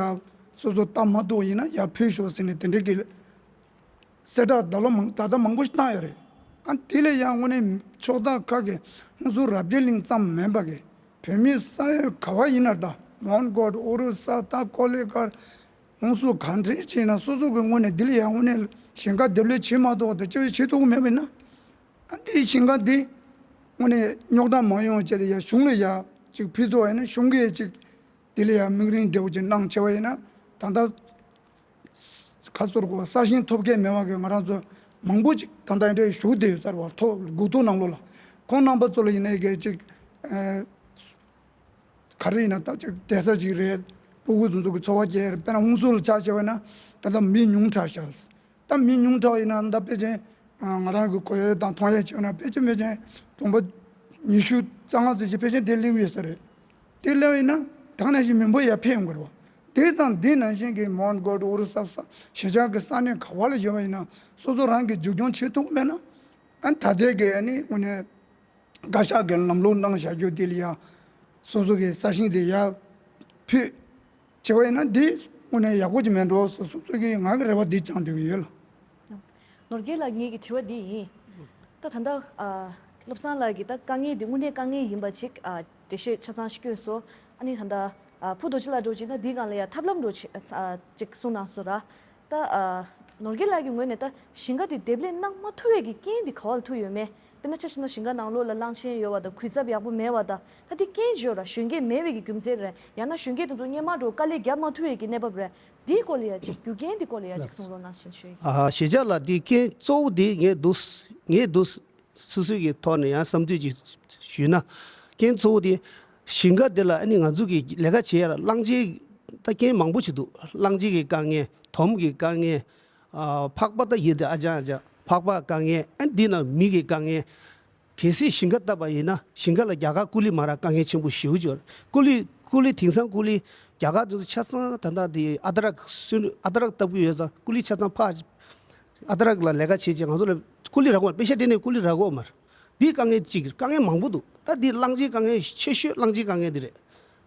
སོ་སོ་བཏབ་མ་ཐུབ་པ་ཡིན་ན་ཡ་ཕུལ་ཤོག་ཟེར་ནས་དེ་འདྲས་ཀྱི་གསལ་བསྒྲགས་ད་ལོ་མང་ད་ལྟ་མང་པོ་ཞིག་བཏང་ཡོད་རེད། ཨ་དེ་ལས་ཡང་དངོས་གནས་ཕྱོགས་མཐའ་ཁག་གི་ཧུན་སུར་རབ་རྒྱས་གླིང་ཙམ་མིན་པ་གི་བོད་མི་ས་ཡ་ག་བ་ཡིན་ན་ད་མོན་གྷོ་ཨོ་རི་ས་ད་ཀོ་ལི་གྷལ་ཧུན་སུར་ག་འདྲས་བྱས་ན་སོ་སོ་གི་ངོས་ནས་དེ་ལ་ཡང་དངོས་གནས་ཞིང་ཁ་འདེབས་ལས་བྱེད་མ་ཐུབ་པ་དང་སྤྱོད་བྱེད་ཐུབ་ཀྱི་མེད་པ་ཡིན་ན། ཨ་དེའི་ཞིང་ཁ་དེ་དངོས་གནས་རྙོག་དྲ་མ་ཡོང་བ་བྱས་ཏེ་ཡང་གཞུང་ལ་ཡ་གཅིག་ཕུལ་ཐུབ་པ་ཡིན་ན་གཞུང་གིས་གཅིག་དེ་ལ་ཡང་དམིགས་རིམ་འདྲ་བོ་ཅིག་གནང་བྱས་པ་ཡིན་ན་ད་ལྟ་ཁ་སོར་གོ་ས་ཞིང་ཐོབ་མཁན་མེད་པ་གི་ང་རང་ཚོ་མང་པོ་ཅིག་ད་ལྟ་འདྲའི་བཞུགས་བསྡད་ཡོད་ཟེར་བ་ཐོག་སྒུག་ཐོ་ནང་ལོགས་ལ་ཁོང་རྣམ་པ་ཚོ་ལ་ཡིན་ནའི་གལ་ཅིག་ཨ་ག་རེ་ཡིན་ན་ད་ཅིག་བསྡད་ས་ཅིག་རེད། སྤུ་གུ་ཚོ་ཚོ་གི་འཚོ་བ་སྐྱེལ་རེད། དཔེར་ན་ཧུན་སུར་ལ་ཆ་བཞག་པ་ཡིན་ན་ད་ལྟ་མི་ཉུང་དྲགས་ཤག་ད་མི་ཉུང་དྲགས་ཡིན་ན་ད་ཕལ་ཆེར་ང་རང་གི་གོ་ཡ་དང་མཐོང་ཡ་བྱས་ན་ཕལ་ཆེར་ཕལ་ཆེར་གྲོང་པ་ཉི་ཤུ་རྩ་ལྔ་ཙམ་ཞིག་ཕལ་ཆེར་དེ་སླེབས་ཡོད་ས་རེད། དེ་སླེབས་ཡིན་ན་ད་ག་ནང་བཞིན་མི་འབོར་ཡར་འཕེལ་ཡོང་གི་རེད་བ། དེ་དང་དེ་ནང་བཞིན་གྱི་མོན་གྷོ་ཨོ་རི་ས་ས་གཞིས་ཆགས་ཀྱི་ས་གནས་ག་བ་ལ་ཡོད་པ་ཡིན་ན་སོ་སོ་རང་གིས་མཇུག་སྐྱོང་བྱེད་ཐུབ་ཀྱི་མེད་ན། ཨ་ད་ལྟའི་གི་ཨ་ནི་དངོས་གནས་བཀའ་ཤག་གི་ལམ་ལུགས་གནང་བཞག་རྒྱུ་དེ་ལ་ཡ་སོ་སོ་གི་ས་ཞིང་དེ་ཡར་ཕུད་བྱས་པ་ཡིན་ན་འདི་དངོས་གནས་ཡག་པོ་ཅིག་མེད་འགྲོ་སོ་སོ་སོ་གི་ང་གི་རེ་བ་འདི་བཅངས་སྡོད་ཀྱི་ཡོད་ལ། ནོར་རྒྱས་ལགས་ངེད་ཀྱི་དྲི་བ་འདི་ཡིན། ད་ད་ལྟ་ཨ་བློ་བཟང་ལགས་ཀྱིས་ད་དཀའ་ངལ་འདི་དངོས་གནས་དཀའ་ངལ་ཡིན་པ་ཅིག་ཨ་འགྲེལ་བཤད་ཆ་ཚང་ཞིག་བསྐྱོན་སོང་། ཨ་ནི་ད་ལྟ་ཨ་བུ་རྡོ་རྗེ་ལགས་འགྲོ་ཅིག་ན་འདིའི་སྒང་ལ་ཡ་ཐབས་ལམ་འགྲོ་ཅིག་ཨ་ཅིག་གསུངས་གནང་སོང་ར། ད་ཨ་ནོར་རྒྱས་ལགས་ཀྱི་ངོས་ནས་ད་ཞིང་ཁ་འདི་འདེབས་ལེན་གནང་མ་ཐུབ་པའི་གི་རྐྱེན་འདི་ག་བ་ལ་ཐུག་ཡོད་མེད། དཔེར་ན་ཆ་བཞག་ན་ཞིང་ཁ་ནང་ལོགས་ལ་གླང་ཆེན་ཡོད་པ་དང་གུས་ཚབ་ཡག་པོ་མེད་པ་དང་ད་འདི་རྐྱེན་ཅིག་ཡོད་ར། གཞོན་སྐྱེས་མེད་པའི་གི་རྒྱུ་མཚན་རེད། ཡང་ན་གཞོན་སྐྱེས་དེ་ཚོ་སྔོན་མ་འགྲོ་དཀའ་ལས་རྒྱབ་མ་ཐུབ་པའི་གི་གནས་བབ་རེད། འདིའི་སྐོར་ལ་ཡ་ཅིག་རྒྱུ་རྐྱེན་འདི་སྐོར་ལ་ཡ་ཅིག་གསུང་རོགས་གནང་ཞེས་ཞུ་ཡི། ཨ་གཞིས་ཆགས་ལ་འདི་རྐྱེན་གཙོ་བོ་འདི་ངས་འདུག་ངས་འདུག་སོ་སོའི་གི་ཐོག་ནས་ཡང་བསམ་ཚུལ་ཅིག་ཞུས་ན། རྐྱེན་གཙོ་བོ་དེ་ཞིང་ཁ་དེ་ལ་ཨ་ནི་ང་ཚོ་གི་ལས་ཀ་བྱེད་ཡ་ལ་གླང་ཆེན་ད་རྐྱེན་མང་པོ་ཞིག་འདུག་གླང་ཆེན་གྱི་དཀའ་ངལ། དོམ་གྱི་དཀའ་ངལ། ཨ་ཕག་པ་ད་ཡིན་དེ་ཨ་ཅང་ཨ་ཅང་ཕག་པ་དཀའ་ངལ། ཨ་འདི་ན་མི་གི་དཀའ་ངལ། གལ་སྲིད་ཞིང་ཁ་བཏབ་པ་ཡིན་ན་ཞིང་ཁ་ལ་རྒྱ་གར་ཀུ་ལི་མ་རག་དཀའ་ངལ་ཆེན་པོ་ཞེ་པོ་ཅིག་ཡོད་རེད། ཀུ་ལི་ཀུ་ལི་དེང་སང་ཀུ་ལི་རྒྱ་གར་དེ་ཚོ་ཆ་ཚང་ད་ལྟ་དེ་ཨ་དྲག་སུན་ཨ་དྲག་བཏབ་ཀྱི་ཡོད་ཙང་ཀུ་ལི་ཆ་ཚང་ཕར་ཨ་དྲག་ལ་ལས་ཀ་བྱེད་ཅིང་ང་ཚོ་ལ་ཀུ་ལི་རག་གོ་མ་རེད། པེ་ཤ་སྤྲད་ནས་ཀུ་ལི་རག་གོ་མ་རེད། འདི་དཀའ་ངལ་གཅིག་རེད། དཀའ་ངལ་མང་པོ་འདུག་ད་འདི་གླང་ཆེན་དཀའ་ངལ་ཆེ་ཤོས་གླང་ཆེན་དཀའ་ངལ་འདི་རེད།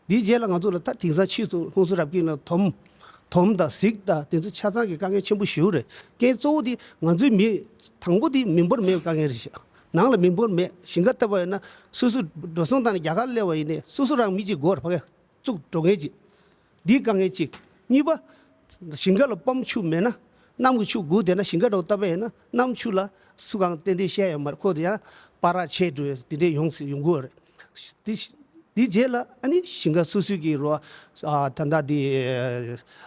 འདིའི་རྗེས་ལ་ང་ཚོ་ལ་ད་དེང་སང་ཕྱིས་སུ་ཧུན་སུར་རབ་རྒྱས་ལ་དོམ་དོམ་དང་གཟིག་དང་དེ་ཚོ་ཆ་ཚང་གི་དཀའ་ངལ་ཆེན་པོ་ཞེ་པོ་རེད། རྐྱེན་གཙོ་བོ་དེ་ང་ཚོའི་མི་དང་པོ་དེ་མི་འབོར་མེད་པའི་དཀའ་ངལ་རེད་ཤག་ནང་ལ་མི་འབོར་མེད། ཞིང་ཁ་བཏབ་པ་ཡིན་ན་སོ་སོ་འགྲོ་སོང་བཏང་ནས་རྒྱ་གར་སླེབས་པ་ཡིན་ནའི་སོ་སོ་རང་མི་གཅིག་དགོས་རེད། ཕ་གི་བཙུགས་འགྲོ་མཁན་གཅིག་འདིའི་དཀའ་ངལ་གཅིག་གཉིས་པ། ཞིང་ཁ་ལ་པམ་ཆུ་མེད་ན་གནམ་གྱི་ཆུ་སྒུག་བསྡད་ན་ཞིང་ཁ་འདྲ་བོ་བཏབ་པ་ཡིན་ན་གནམ་ཆུ་ལ་སུ་གང་ཏན་ཏན་བཤད་ཡོད་མ་རེད། ཁོ་དེ་ཡང་པ་རག་ཆད་འགྲོ་ཡ་དེ་འདྲས་ཡོང་སྲིད་ཡོང་གི་ཡོད་རེད། དེ་དེའི་རྗེས་ལ་ཨ་ནི་ཞིང་ཁ་སོ་སོའི་གི་རོ་ཨ་ད་ལྟ་དེ་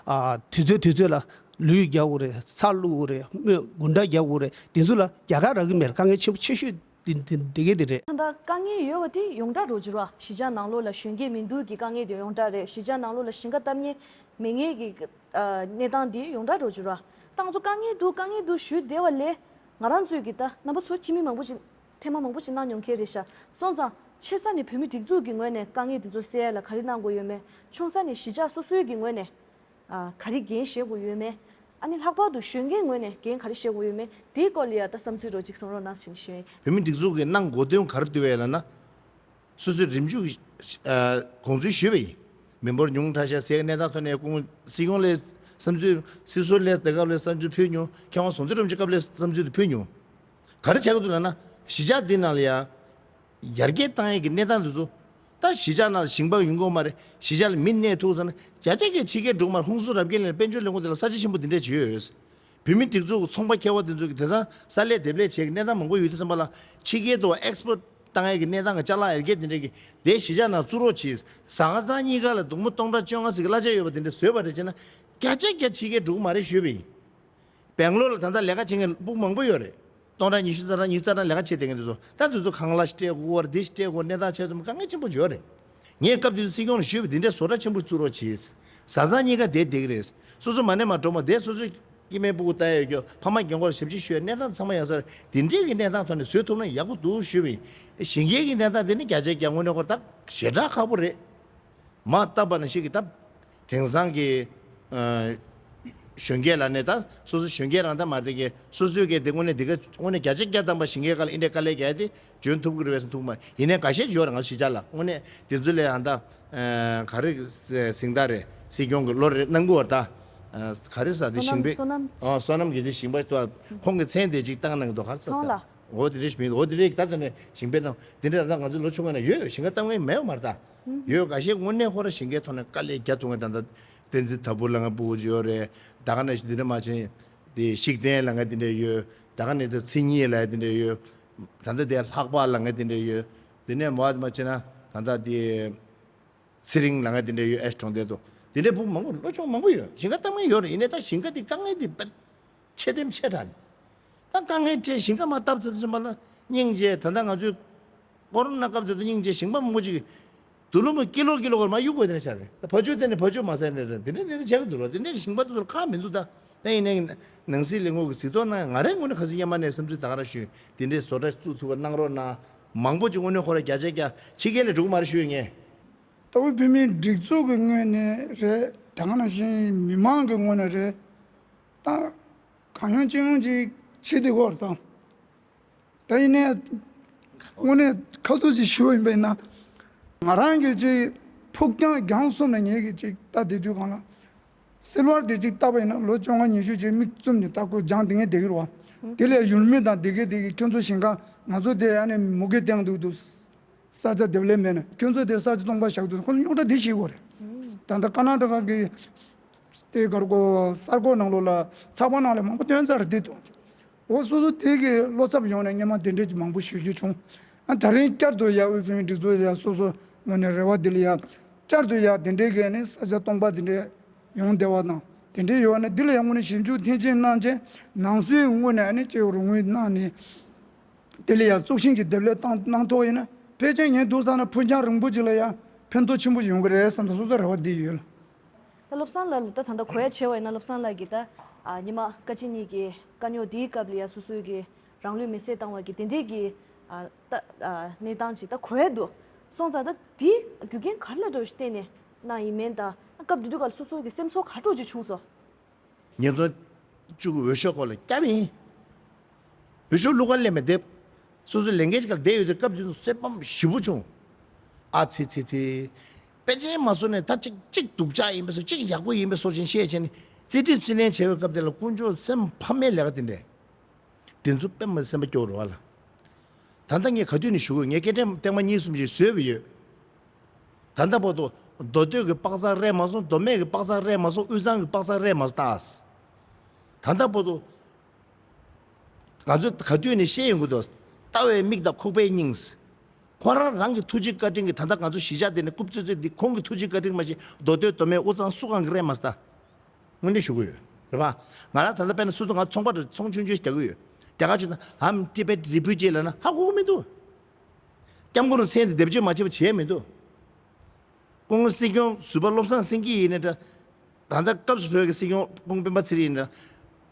ཨ་དུས་ཚོད་དུས་ཚོད་ལ་ ལུད་རྒྱག་དགོས་རེད། ཚྭ་བླུག་དགོས་རེད། སྨོས་འགུན་འདྲ་རྒྱག་དགོས་རེད། དེ་ཚོ་ལ་རྒྱལ་ཁབ་རང་གི་མེད། དཀའ་ངལ་ཆེན་པོ་ཆེ་ཤོས་དེ་དེ་དེ་གས་དེ་རེད། ད་ལྟ་དཀའ་ངལ་ཡོད་པ་དེ་ཡོངས་གྲགས་འགྲོ་གི་རེད་བ། གཞིས་ཆགས་ནང་ལོགས་ལ་གཞོན་སྐྱེས་མི་འདུག་གི་དཀའ་ངལ་དེ་ཡོངས་གྲགས་རེད། གཞིས་ཆགས་ནང་ལོགས་ལ་ཞིང་ཁ་བཏབ་མཁན་མེད་མཁན་གྱི་ཨ་གནས་སྟངས་དེ་ཡོངས་གྲགས་འགྲོ་གི་རེད་བ། ད་ང་ཚོ་དཀའ་ངལ་འདུག་དཀའ་ངལ་འདུག་ཞུས་བསྡད་པ་ལས་ང་རང་ཚོས་ཀྱི་ད་རྣམ་པ་ཚོ་ཕྱི་མི་མང་པོ་ཅིག་ཐེངས་མ་མང་པོ་ཞིག་གནང་མྱོང་མཁན་རེད་ཤག་སོང་ཙང་ཆེ་ས་ནས་བོད་མི་སྒྲིག་འཛུགས་ཀྱི་ངོས་ནས་དཀའ་ངལ་དེ་ཚོ་སེལ་ཡ་ལ་ག་རེ་གནང་དགོས་ཡོད་མེད། ཆུང་ས་ནས་གཞིས་ཆགས་སོ་སོའི་གི་ངོས་ནས་ཨ་ག་རེ་འགན་བཞེས་དགོས་ཡོད་མེད། ཨ་ནི་ལྷག་པར་དུ་གཞོན་སྐྱེས་ངོས་ནས་འགན་ག་རེ་བཞེས་དགོས་ཡོད་མེད་དེའི་སྐོར་ལ་ཡ་ད་བསམ་ཚུལ་རོ་གཅིག་གསུང་རོགས་གནང་ཞེས་ཞུ་ཡིན། བོད་མི་སྒྲིག་འཛུགས་ཀྱིས་གནང་དགོས་དོན་ག་རེ་འདུག་བས་ལབ་ན། སོ་སོའི་རིམ་བྱུང་གི་ཨ་དགོངས་ཚུལ་ཞུས་པ་ཡིན། མི་འབོར་ཉུང་དྲགས་ཤག་ཟེར་གནས་སྟངས་ཐོག་ནས་སྐུ་ངོ་སྲིད་སྐྱོང་ལ་བསམ་ཚུལ། སྲིད་ཟུར་ལ་དེ་སྐབས་ལ་བསམ་ཚུལ་ཕུལ་མྱོང་། མཁས་དབང་ཟམ་གདོང་རིན་པོ་ཆེ་སྐབས་ལ་བསམ་ཚུལ་དེ་ཕུལ་མྱོང་། ག་རེ་བྱ་གི་འདུག་ལབ་ན། གཞིས་ཆགས་འདི་ནང་ལ་ཡ། ཡར་རྒྱས་བཏང་ཡས་ཀྱི་གནས་སྟངས་འདི་ཚོ། ད་གཞིས་ཆགས་ནང་ལ་ཞིང་པ་ཡོང་གི་ཡོད་མ་རེད། གཞིས་ཆགས་ལ་མི་གནས་ཐུབ་ཟེར་ན་བརྒྱ་ཆ་བརྒྱ་ཕྱི་རྒྱལ་འགྲོ་གི་མ་རེད། ཧུན་སུར་རབ་རྒྱས་གླིང་ལ་དཔལ་འབྱོར་ལས་ཁུངས་དེ་ལ་ས་ཆ་ཆེན་པོ་འདི་འདྲས་བྱེད་ཡོད། བོད་མི་སྒྲིག་འཛུགས་ཀྱི་ཚོང་པ་མཁས་པ་དེ་ཚོ་གི་དེང་སང་ས་ལས་འདེབས་ལས་བྱེད་ཀྱི་གནས་སྟངས་མང་པོ་ཡོད་དུས་ཙམ་པ་ལ་ཕྱི་རྒྱལ་དུ་ཨེག་སི་པོར་ཊི་བཏང་ཡས་ཀྱི་གནས་སྟངས་ཀྱི་ཅ་ལག་ཡར་རྒྱས་དེ་འདྲས་ཀྱི་དེ་གཞིས་ཆགས་ནང་བཙུགས་རོགས་གྱིས། ཟ་ཁང་ཚང་གཉིས་ཀ་ལ་སྡོང་པོ་སྟོང་ཕྲག་བཅོ་ལྔ་ཟིག་གི་གླ་ཆ་ཡོད་པ་དེ་འདྲས་བཟོས་པ་རེད་བྱས་ན་བརྒྱ་ཆ་བརྒྱ་ཕྱི་རྒྱལ་འགྲོ་གི་མ་རེད་ཞུས་པ་ཡིན། སྦེང་ལོར་ལ་ད་ལྟ་ལས་ཀ་བྱེད་མཁན་སྤུ་གུ་མང་པོ་ཡོད་རེད། སྟོང་ཕྲག་ཉི་ཤུ་རྩ་གྲངས་ཉི་ཤུ་རྩ་གྲངས་ལས་ཀ་བྱེད་བསྡད་མཁན་དེ་ཚོ་ད་དེ་ཚོ་ཁང་གླ་ཞིག་སྤྲད་དགོས་རེད། འདི་ཞིག་སྤྲད་དགོས་རེད། གནས་སྟངས་ཆེ་ཚོམ་དཀའ་ངལ་ཆེན་པོ་ཡོད་རེད། ངས་སྐབས་དེ་དུས་སྲིད་སྐྱོང་ལ་ཞུས་པ་འདི་འདྲའི་བཟོ་གྲྭ་ཆེན་པོ་བཙུགས་རོགས་གྱིས། བཟའ་ཚང་གཉིས་ཀ་བསྡད་བསྡད་ཀྱི་རེད། སོ་སོ་མ་གནས་མ་འགྲོ་མ་བསྡད། སོ་སོའི་སྐྱེ་དམན་སྤུ་གུ་ལྟ་ཡ་ཡོད་རྒྱུ། ཕ་མ་རྒན་འཁོགས་ལ་ཞབས་ཕྱི་ཞུ་ཡ་གནས་སྟངས་ཚང་མ་ཡག་ས་རེད། འདི་འདྲའི་གི་གནས་སྟངས་ཐོག་ནས་བཟོས་ཐུབ་ན་ཡག་པོ་འདུག་ཞུས་པ་ཡིན། གཞིས་སྐྱེས་ཀྱི་གནས་སྟངས་དེ་ནི་བརྒྱ་ཆ་བརྒྱ་དངོས་གནས་ཁོ་ད་ཞེ་དྲག་ཁག་པོ་རེད། མ་བཏབ་པ་ནང་བཞིན་གྱི་སྟབས། དེང་སང་གི་ཨ་གཞོན་སྐྱེས་ལ་ནི་ད་སོ་སོ་གཞོན་སྐྱེས་རང་ད་མ་རེད་དེ་གི་སོ་སོའི་གི་དེ་དངོས་གནས་འདི་ག་དངོས་གནས་བརྒྱ་ཆ་བརྒྱ་ཐམ་པ་གཞིས་སྐྱེས་ཁ་ལ་ཨིན་འདྲའི་དཀའ་ལས་རྒྱག་དེ་འཇོན་ཐུབ་ཀྱི་རེད་པས་ཟེར་ཐུབ་མ་ཡིན་ནའི་འགའ་ཤས་ཡོད་རེད། ང་ཚོ་གཞིས་ཆགས་ལ་དངོས་གནས་དེ་ཚོ་ལས་ཨ་ད་ཨ་ག་རེ་གཟེངས་རྟགས་རེད། སྲིད་སྐྱོང་གི་བློ་རེ་གནང་གི་ཡོད་རེད་ད། ཨ་ག་རེ་ཟེར་དེ་བསོད་ཞིང་ནམས་པའི་བསོད་ནམས། ཨ་བསོད་ནམས་ཀྱི་དེ་ཞིང་པ་དུ་ཁོང་གི་མཚན་དེ་ཅིག་བཏགས་གནང་གི་འདུག་ག་རེ་ཟེར་ཚང་ད། ལ། འོ་དེ་འདྲས་ཞིག་མིན་འོ་དེ་འདྲས་ད་ལྟ་ནས་ཞིང་པའི་ནང་དེ་འདྲས་ད་ལྟ་ང་ཚོ་ལོ་ཆུང་བ་ན་ཡོད་ཞིང་ཁ་གཏམ་མཁན་མེད་པ་མ་རེད་ད། ཡོད་འགའ་ཤས་དངོས་གནས་ཁོ་ར་ཞིང་ཁའི་ཐོག་ནས་དཀའ་ལས་རྒྱག་ཐུབ་མཁན་ད་ལྟ་བསྟན་འཛིན་དྭགས་པོ་ལ་ང་སྤུ་གུ་ཅིག་ཡོད་རེད། ད་ག་ནང་བཞིན་དེ་འདྲས་མ་བྱན་དེ་ཤིག་ལྡན་ལ་ང་དེ་འདྲས་ཡོད། ད་ག་ནས་དེ་ཚེ་ཉིད་ལ་དེ་འདྲས་ཡོད། ད་ལྟ་དེ་ལྷག་པ་ལ་ང་དེ་འདྲས་ཡོད། དེ་ནས་མ་མ་བྱས་ན་ད་ལྟ་དེ། ཚེ་རིང་ལ་ང་དེ་འདྲ་ཡོད་ཨེ་གྲོང་རྡལ་དུ། དེ་འདྲའི་ཕྲུ་གུ་མང་པོ་ལོ་ཆུང་མང་པོ་ཡོད། ཞིང་ཁ་གཏམ་མཁན་ཡོད་རེད། ཡིན་ནའི་ད་ཞིང་ཁ་དེ་དཀའ་ངལ་དེ་དཔེ་ཆེ་ལྡེམ་ཆེ་དྲགས་ནས། ད་དཀའ་ངལ་འཕྲད་ཞིང་ཁ་མ་བཏབ་ཚར་དུས་ཙམ་པ་ལ་སྙིང་རྗེ། ད་ལྟ་ང་ཚོའི་ཀོ་རོ་ན་སྐབས་དེ་དུས་སྙིང་རྗེ་ཞིང་པ་མང་པོ་ཅིག་དུག་ལོག་མ་ཀི་ལོ་ཀི་ལོ་སྐོར་མ་གཡུག་དགོས་དེ་འདྲ་ཆགས་རེད། ད་བ་ཕྱུགས་དེ་ནས་བ་ཕྱུགས་མ་ཟ་ནས་དེ་འདྲ་དེ་འདྲ་བྱེད་ཀྱི་འདུག་ལ། དེ་འདྲའི་ཞིང་པ་དེ་ཚོར་ཁག་མི་འདུག་ད་ད་ཡིན་ནའི་ནང་སྲིད་ལས་ཁུངས་ཀྱི་གཟིགས་རྟོག་གནང་ང་རའི་ངོས་ནས་ཁ་སང་སྔོན་མ་ནས་བསམ་ཚུལ་ད་ག་རང་ཞུས། དེ་འདྲའི་བཟོ་གྲྭ་བཙུགས་ཐུབ་པ་གནང་རོགས་གནང་། མང་པོ་ཅིག་དངོས་གནས་ཁོ་ར་བརྒྱ་ཆ་བརྒྱ་ཕྱི་རྒྱལ་ལ་འགྲོ་གི་མ་རེད་ཞུ་ཡོད་ངས། ལྟ་བུ་བོད་མིའི་སྒྲིག་འཛུགས་ཀྱི་ངོས་ནས་རེད། དེ་ག་ནང་བཞིན་མི་མང་གི་ངོས་ནས་རེད། ད་གང་ཡོང་ཅི་ཡོང་ཅིག་བྱེད་བསྡད་ཀྱི་ཡོད་རེད་ད། ད་ཡིན་ནའི་དངོས་གནས་ཁ་ཐུག་ཅིག་ཞུ་བ་ཡིན་པ་ཡིན་ན། ང་རང་གིས་ཅིག་ཕུགས་རྒྱང་རྒྱང་གསུམ་ནས་ངེད་ཀྱིས་ཅིག་ལྟ་བསྡད་དུས་གང་ལ། སིལ་བར་དེ་ཅིག་བཏབ་པ་ཡིན་ན་ལོ་བཅོ་ལྔ་ཉི་ཤུ་ཅིག་མིག་བཙུམ་ནས་ལྟ་དགོས་སྦྱང་དེ་ངས་བསྡད་ཀྱི་རེད་བ། དེ་ལས་ཡུལ་མི་དང་དེ་གས་དེ་གས་ཁྱོད་ཚོ་ཞིང་ཁ་ང་ཚོ་དེ་ཨ་ནི་མུ་གེ་སྟེང་འདུག་འདུག་ས་ཆ་འདེབས་ལས་མེད་ན་ཁྱོད་ཚོ་དེ་ས་ཆ་སྟོང་པ་བཞག་འདུག་ཁོ་ཚོ་རྙོག་དྲ་དེ་ཞིག་གོ་རེད། ད་ལྟ་ཀར་ནཱ་ཊ་ཀ་གི་དེ་གར་གོ་ས་གོ་ནང་ལོགས་ལ་ཚགས་པར་ནང་ལ་མང་པོ་ཐོན་ཚར་རེད་དེ་དུ། འོ་སོ་སོ་དེ་གི་བློ་འཚབ་ཡོང་ནས་སྔོན་མ་དེ་འདྲས་ཀྱི་མང་པོ་ཞུ་རྒྱུ་བྱུང་། ཨ་ད་རིང་བསྐྱར་དུ་ཡ་དབུས་བོད་མིའི་སྒྲིག་འཛུགས་ལ་ཡ་སོ་སོ་ངོས་ནས་རེ་བ་འདི་ལ་ཡ་བསྐྱར་དུ་ཡ་དེ་འདྲས་གི་ནི་ས་ཆ་སྟོང་པ་དེ་འདྲས་ཡོང་བསྡད་པ་དང་དེ་འདྲས་ཡོད་ན་འདི་ལ་ཡ་དངོས་གནས་ཞིབ་འཇུག་མཐིལ་ཕྱིན་གནང་བྱས་ནང་སྲིད་ངོས་ནས་ཨ་ནི་སྐྱེ་བོ་རོགས་དངུལ་གནང་ནས་དེ་ལ་ཡ་གཙུག་ཤིང་གི་འདེབས་ལས་བཏང་གནང་ཐུབ་པ་ཡིན་ན་ཕལ་ཆེར་ངས་འདུག་བསམ་ན་ཕུགས་རྒྱང་རིང་པོ་ཅིག་ལ་ཡ་ཕན་ཐོགས་ཆེན་པོ་ཡོང་གི་རེད་བསམ་ད་སོ་སོ་རེ་བ་འདི་ཡོད་ལ། ད་བློ་བཟང་ལགས་ལ་ད་ད་ལྟ་གོ་ཡ་བྱས་པ་ཡིན་ན་བློ་བཟང་ལགས་ཀྱིས་ད་ཨ་ཉི་མ་བཀའ་སྤྱི་གཉིས་ཀྱི་དཀའ་རྙོག་དེའི་སྐབས་ལ་ཡ་སོ་སོའི་གི་རང་ལུས་མེར་སྲེག་བཏང་བ་གི་དེ་འདྲས་ཀྱི་ཨ་ད་ཨ་གནས་སྟངས་ཅིག་ད་གོ་ཡ་འདུག་སོང་ཙང་ད་དེའི་རྒྱུ་རྐྱེན་ག་རེ་ལ་འགྲོ་ཞིག་བརྟེན་ནས་གནང་ཡིན་མིན་དང་སྐབས་དེ་དུས་སྐབས་ལ་སོ་སོ་གི་སེམས་ཚོར་ག་འདྲ་ཅིག་བྱུང་སོང་། ཉིས་སྟོང་བཅུ་དགུ་འོས་ཤོག་སྐོར་ལ་བསྐྱབས་ཡིན། འོས་ཤོག་བླུག་ག་སླེབས་མ་བསྡད། སོ་སོའི་ལས་འགན་ཅིག་ལ་བསྡད་ཡོད་དུས་སྐབས་དེ་ཚོ་སེམས་ཕམ་ཞེ་པོ་བྱུང་། ཨ་ཙི་ཙི་ཙི། དཔེ་ཅན་མ་བཟོ་ནས་ད་ཅིག་ཅིག་སྡུག་ཅག་ཡིན་པའི་བཟོ་ཅིག་ཡག་པོ་ཡིན་པའི་བཟོ་ཅན་བཤད་བྱས་ནས་རྩིས་སྤྲོད་རྩིས་ལེན་བྱས་པའི་སྐབས་དེ་ལ་དཀོན་མཆོག་སེམས་ཕམ་མེད་ལས་ཀ་དེ་འདྲས། དེ་ཚོ་དཔེ་མ་སེམས་པ་སྐྱོ་རུ་བ་ལ། ད་ལྟ་ངས་ག་དུས་ནས་ཞུ་དགོས་ངས་སྐད་འཕྲིན་ཐེངས་མ་གཉིས་གསུམ་ཞིག་བཟོས་པ་ཡོད། ད་ལྟ་བར་དུ་མདོ་སྟོད་ཀྱི་དཔག་ཚད་རེད་མ་སོང་མདོ་སྨད་ཀྱི་དཔག་ཚད་རེད་མ་སོང་དབུས་གཙང་གི་དཔག་ཚད་རེད་མ་སོང་ད། ད་ལྟ་བར་དུ། ང་ཚོས་ག་དུས་ནས་བཤད་ཡོང་གི་འདུག་ལྟ་བའི་མིག་དང་ཁོག་པའི་སྙིང་། ཁོ་རང་རང་གི་ཐུགས་རྗེ་བཀའ་དྲིན་གྱིས་ད་ལྟ་ང་ཚོ་གཞིས་ཆགས་འདི་ནས་རྐུབ་བཙུགས་བཙུགས་འདི་ཁོང་གི་ཐུགས་རྗེ་བཀའ་དྲིན་མ་གཏོགས་མདོ་སྟོད་མདོ་སྨད་དབུས་གཙང་སུ་གང་གི་རེད་མ་ཟད། དངོས་གནས་ཞུ་གི་ཡོད། རེད་པ། ང་རང་ད་ལྟ་དཔེར་ན་སུ་ཚོ་ང་ཚོང་པ་རེད། ཚོང་ཆུང་ཆུང་ཞིག་རྒྱག་གི་ཡོད། རྒྱ་གར་ཆུ་ན་ཧམ་ཊི་བེད་རི་ཕུ་ཇི་ལབ་ན་ཧ་གོ་གི་མི་འདུག་སྐྱབས་མགོན་རིན་པོ་ཆེ་མཚན་དེ་སྡེབ་སྦྱོར་མ་བྱས་པ་བྱས་མི་འདུག་སྐུ་ངོ་སྲིད་སྐྱོང་ཟུར་པ་བློ་བཟང་སེང་གེ་ཡིན་ན་འདྲ། ད་ལྟ་སྐབས་སུ་བབས་ཀྱི་སྲིད་སྐྱོང་སྐུ་ངོ་སྤེན་པ་ཚེ་རིང་ཡིན་ན་འདྲ།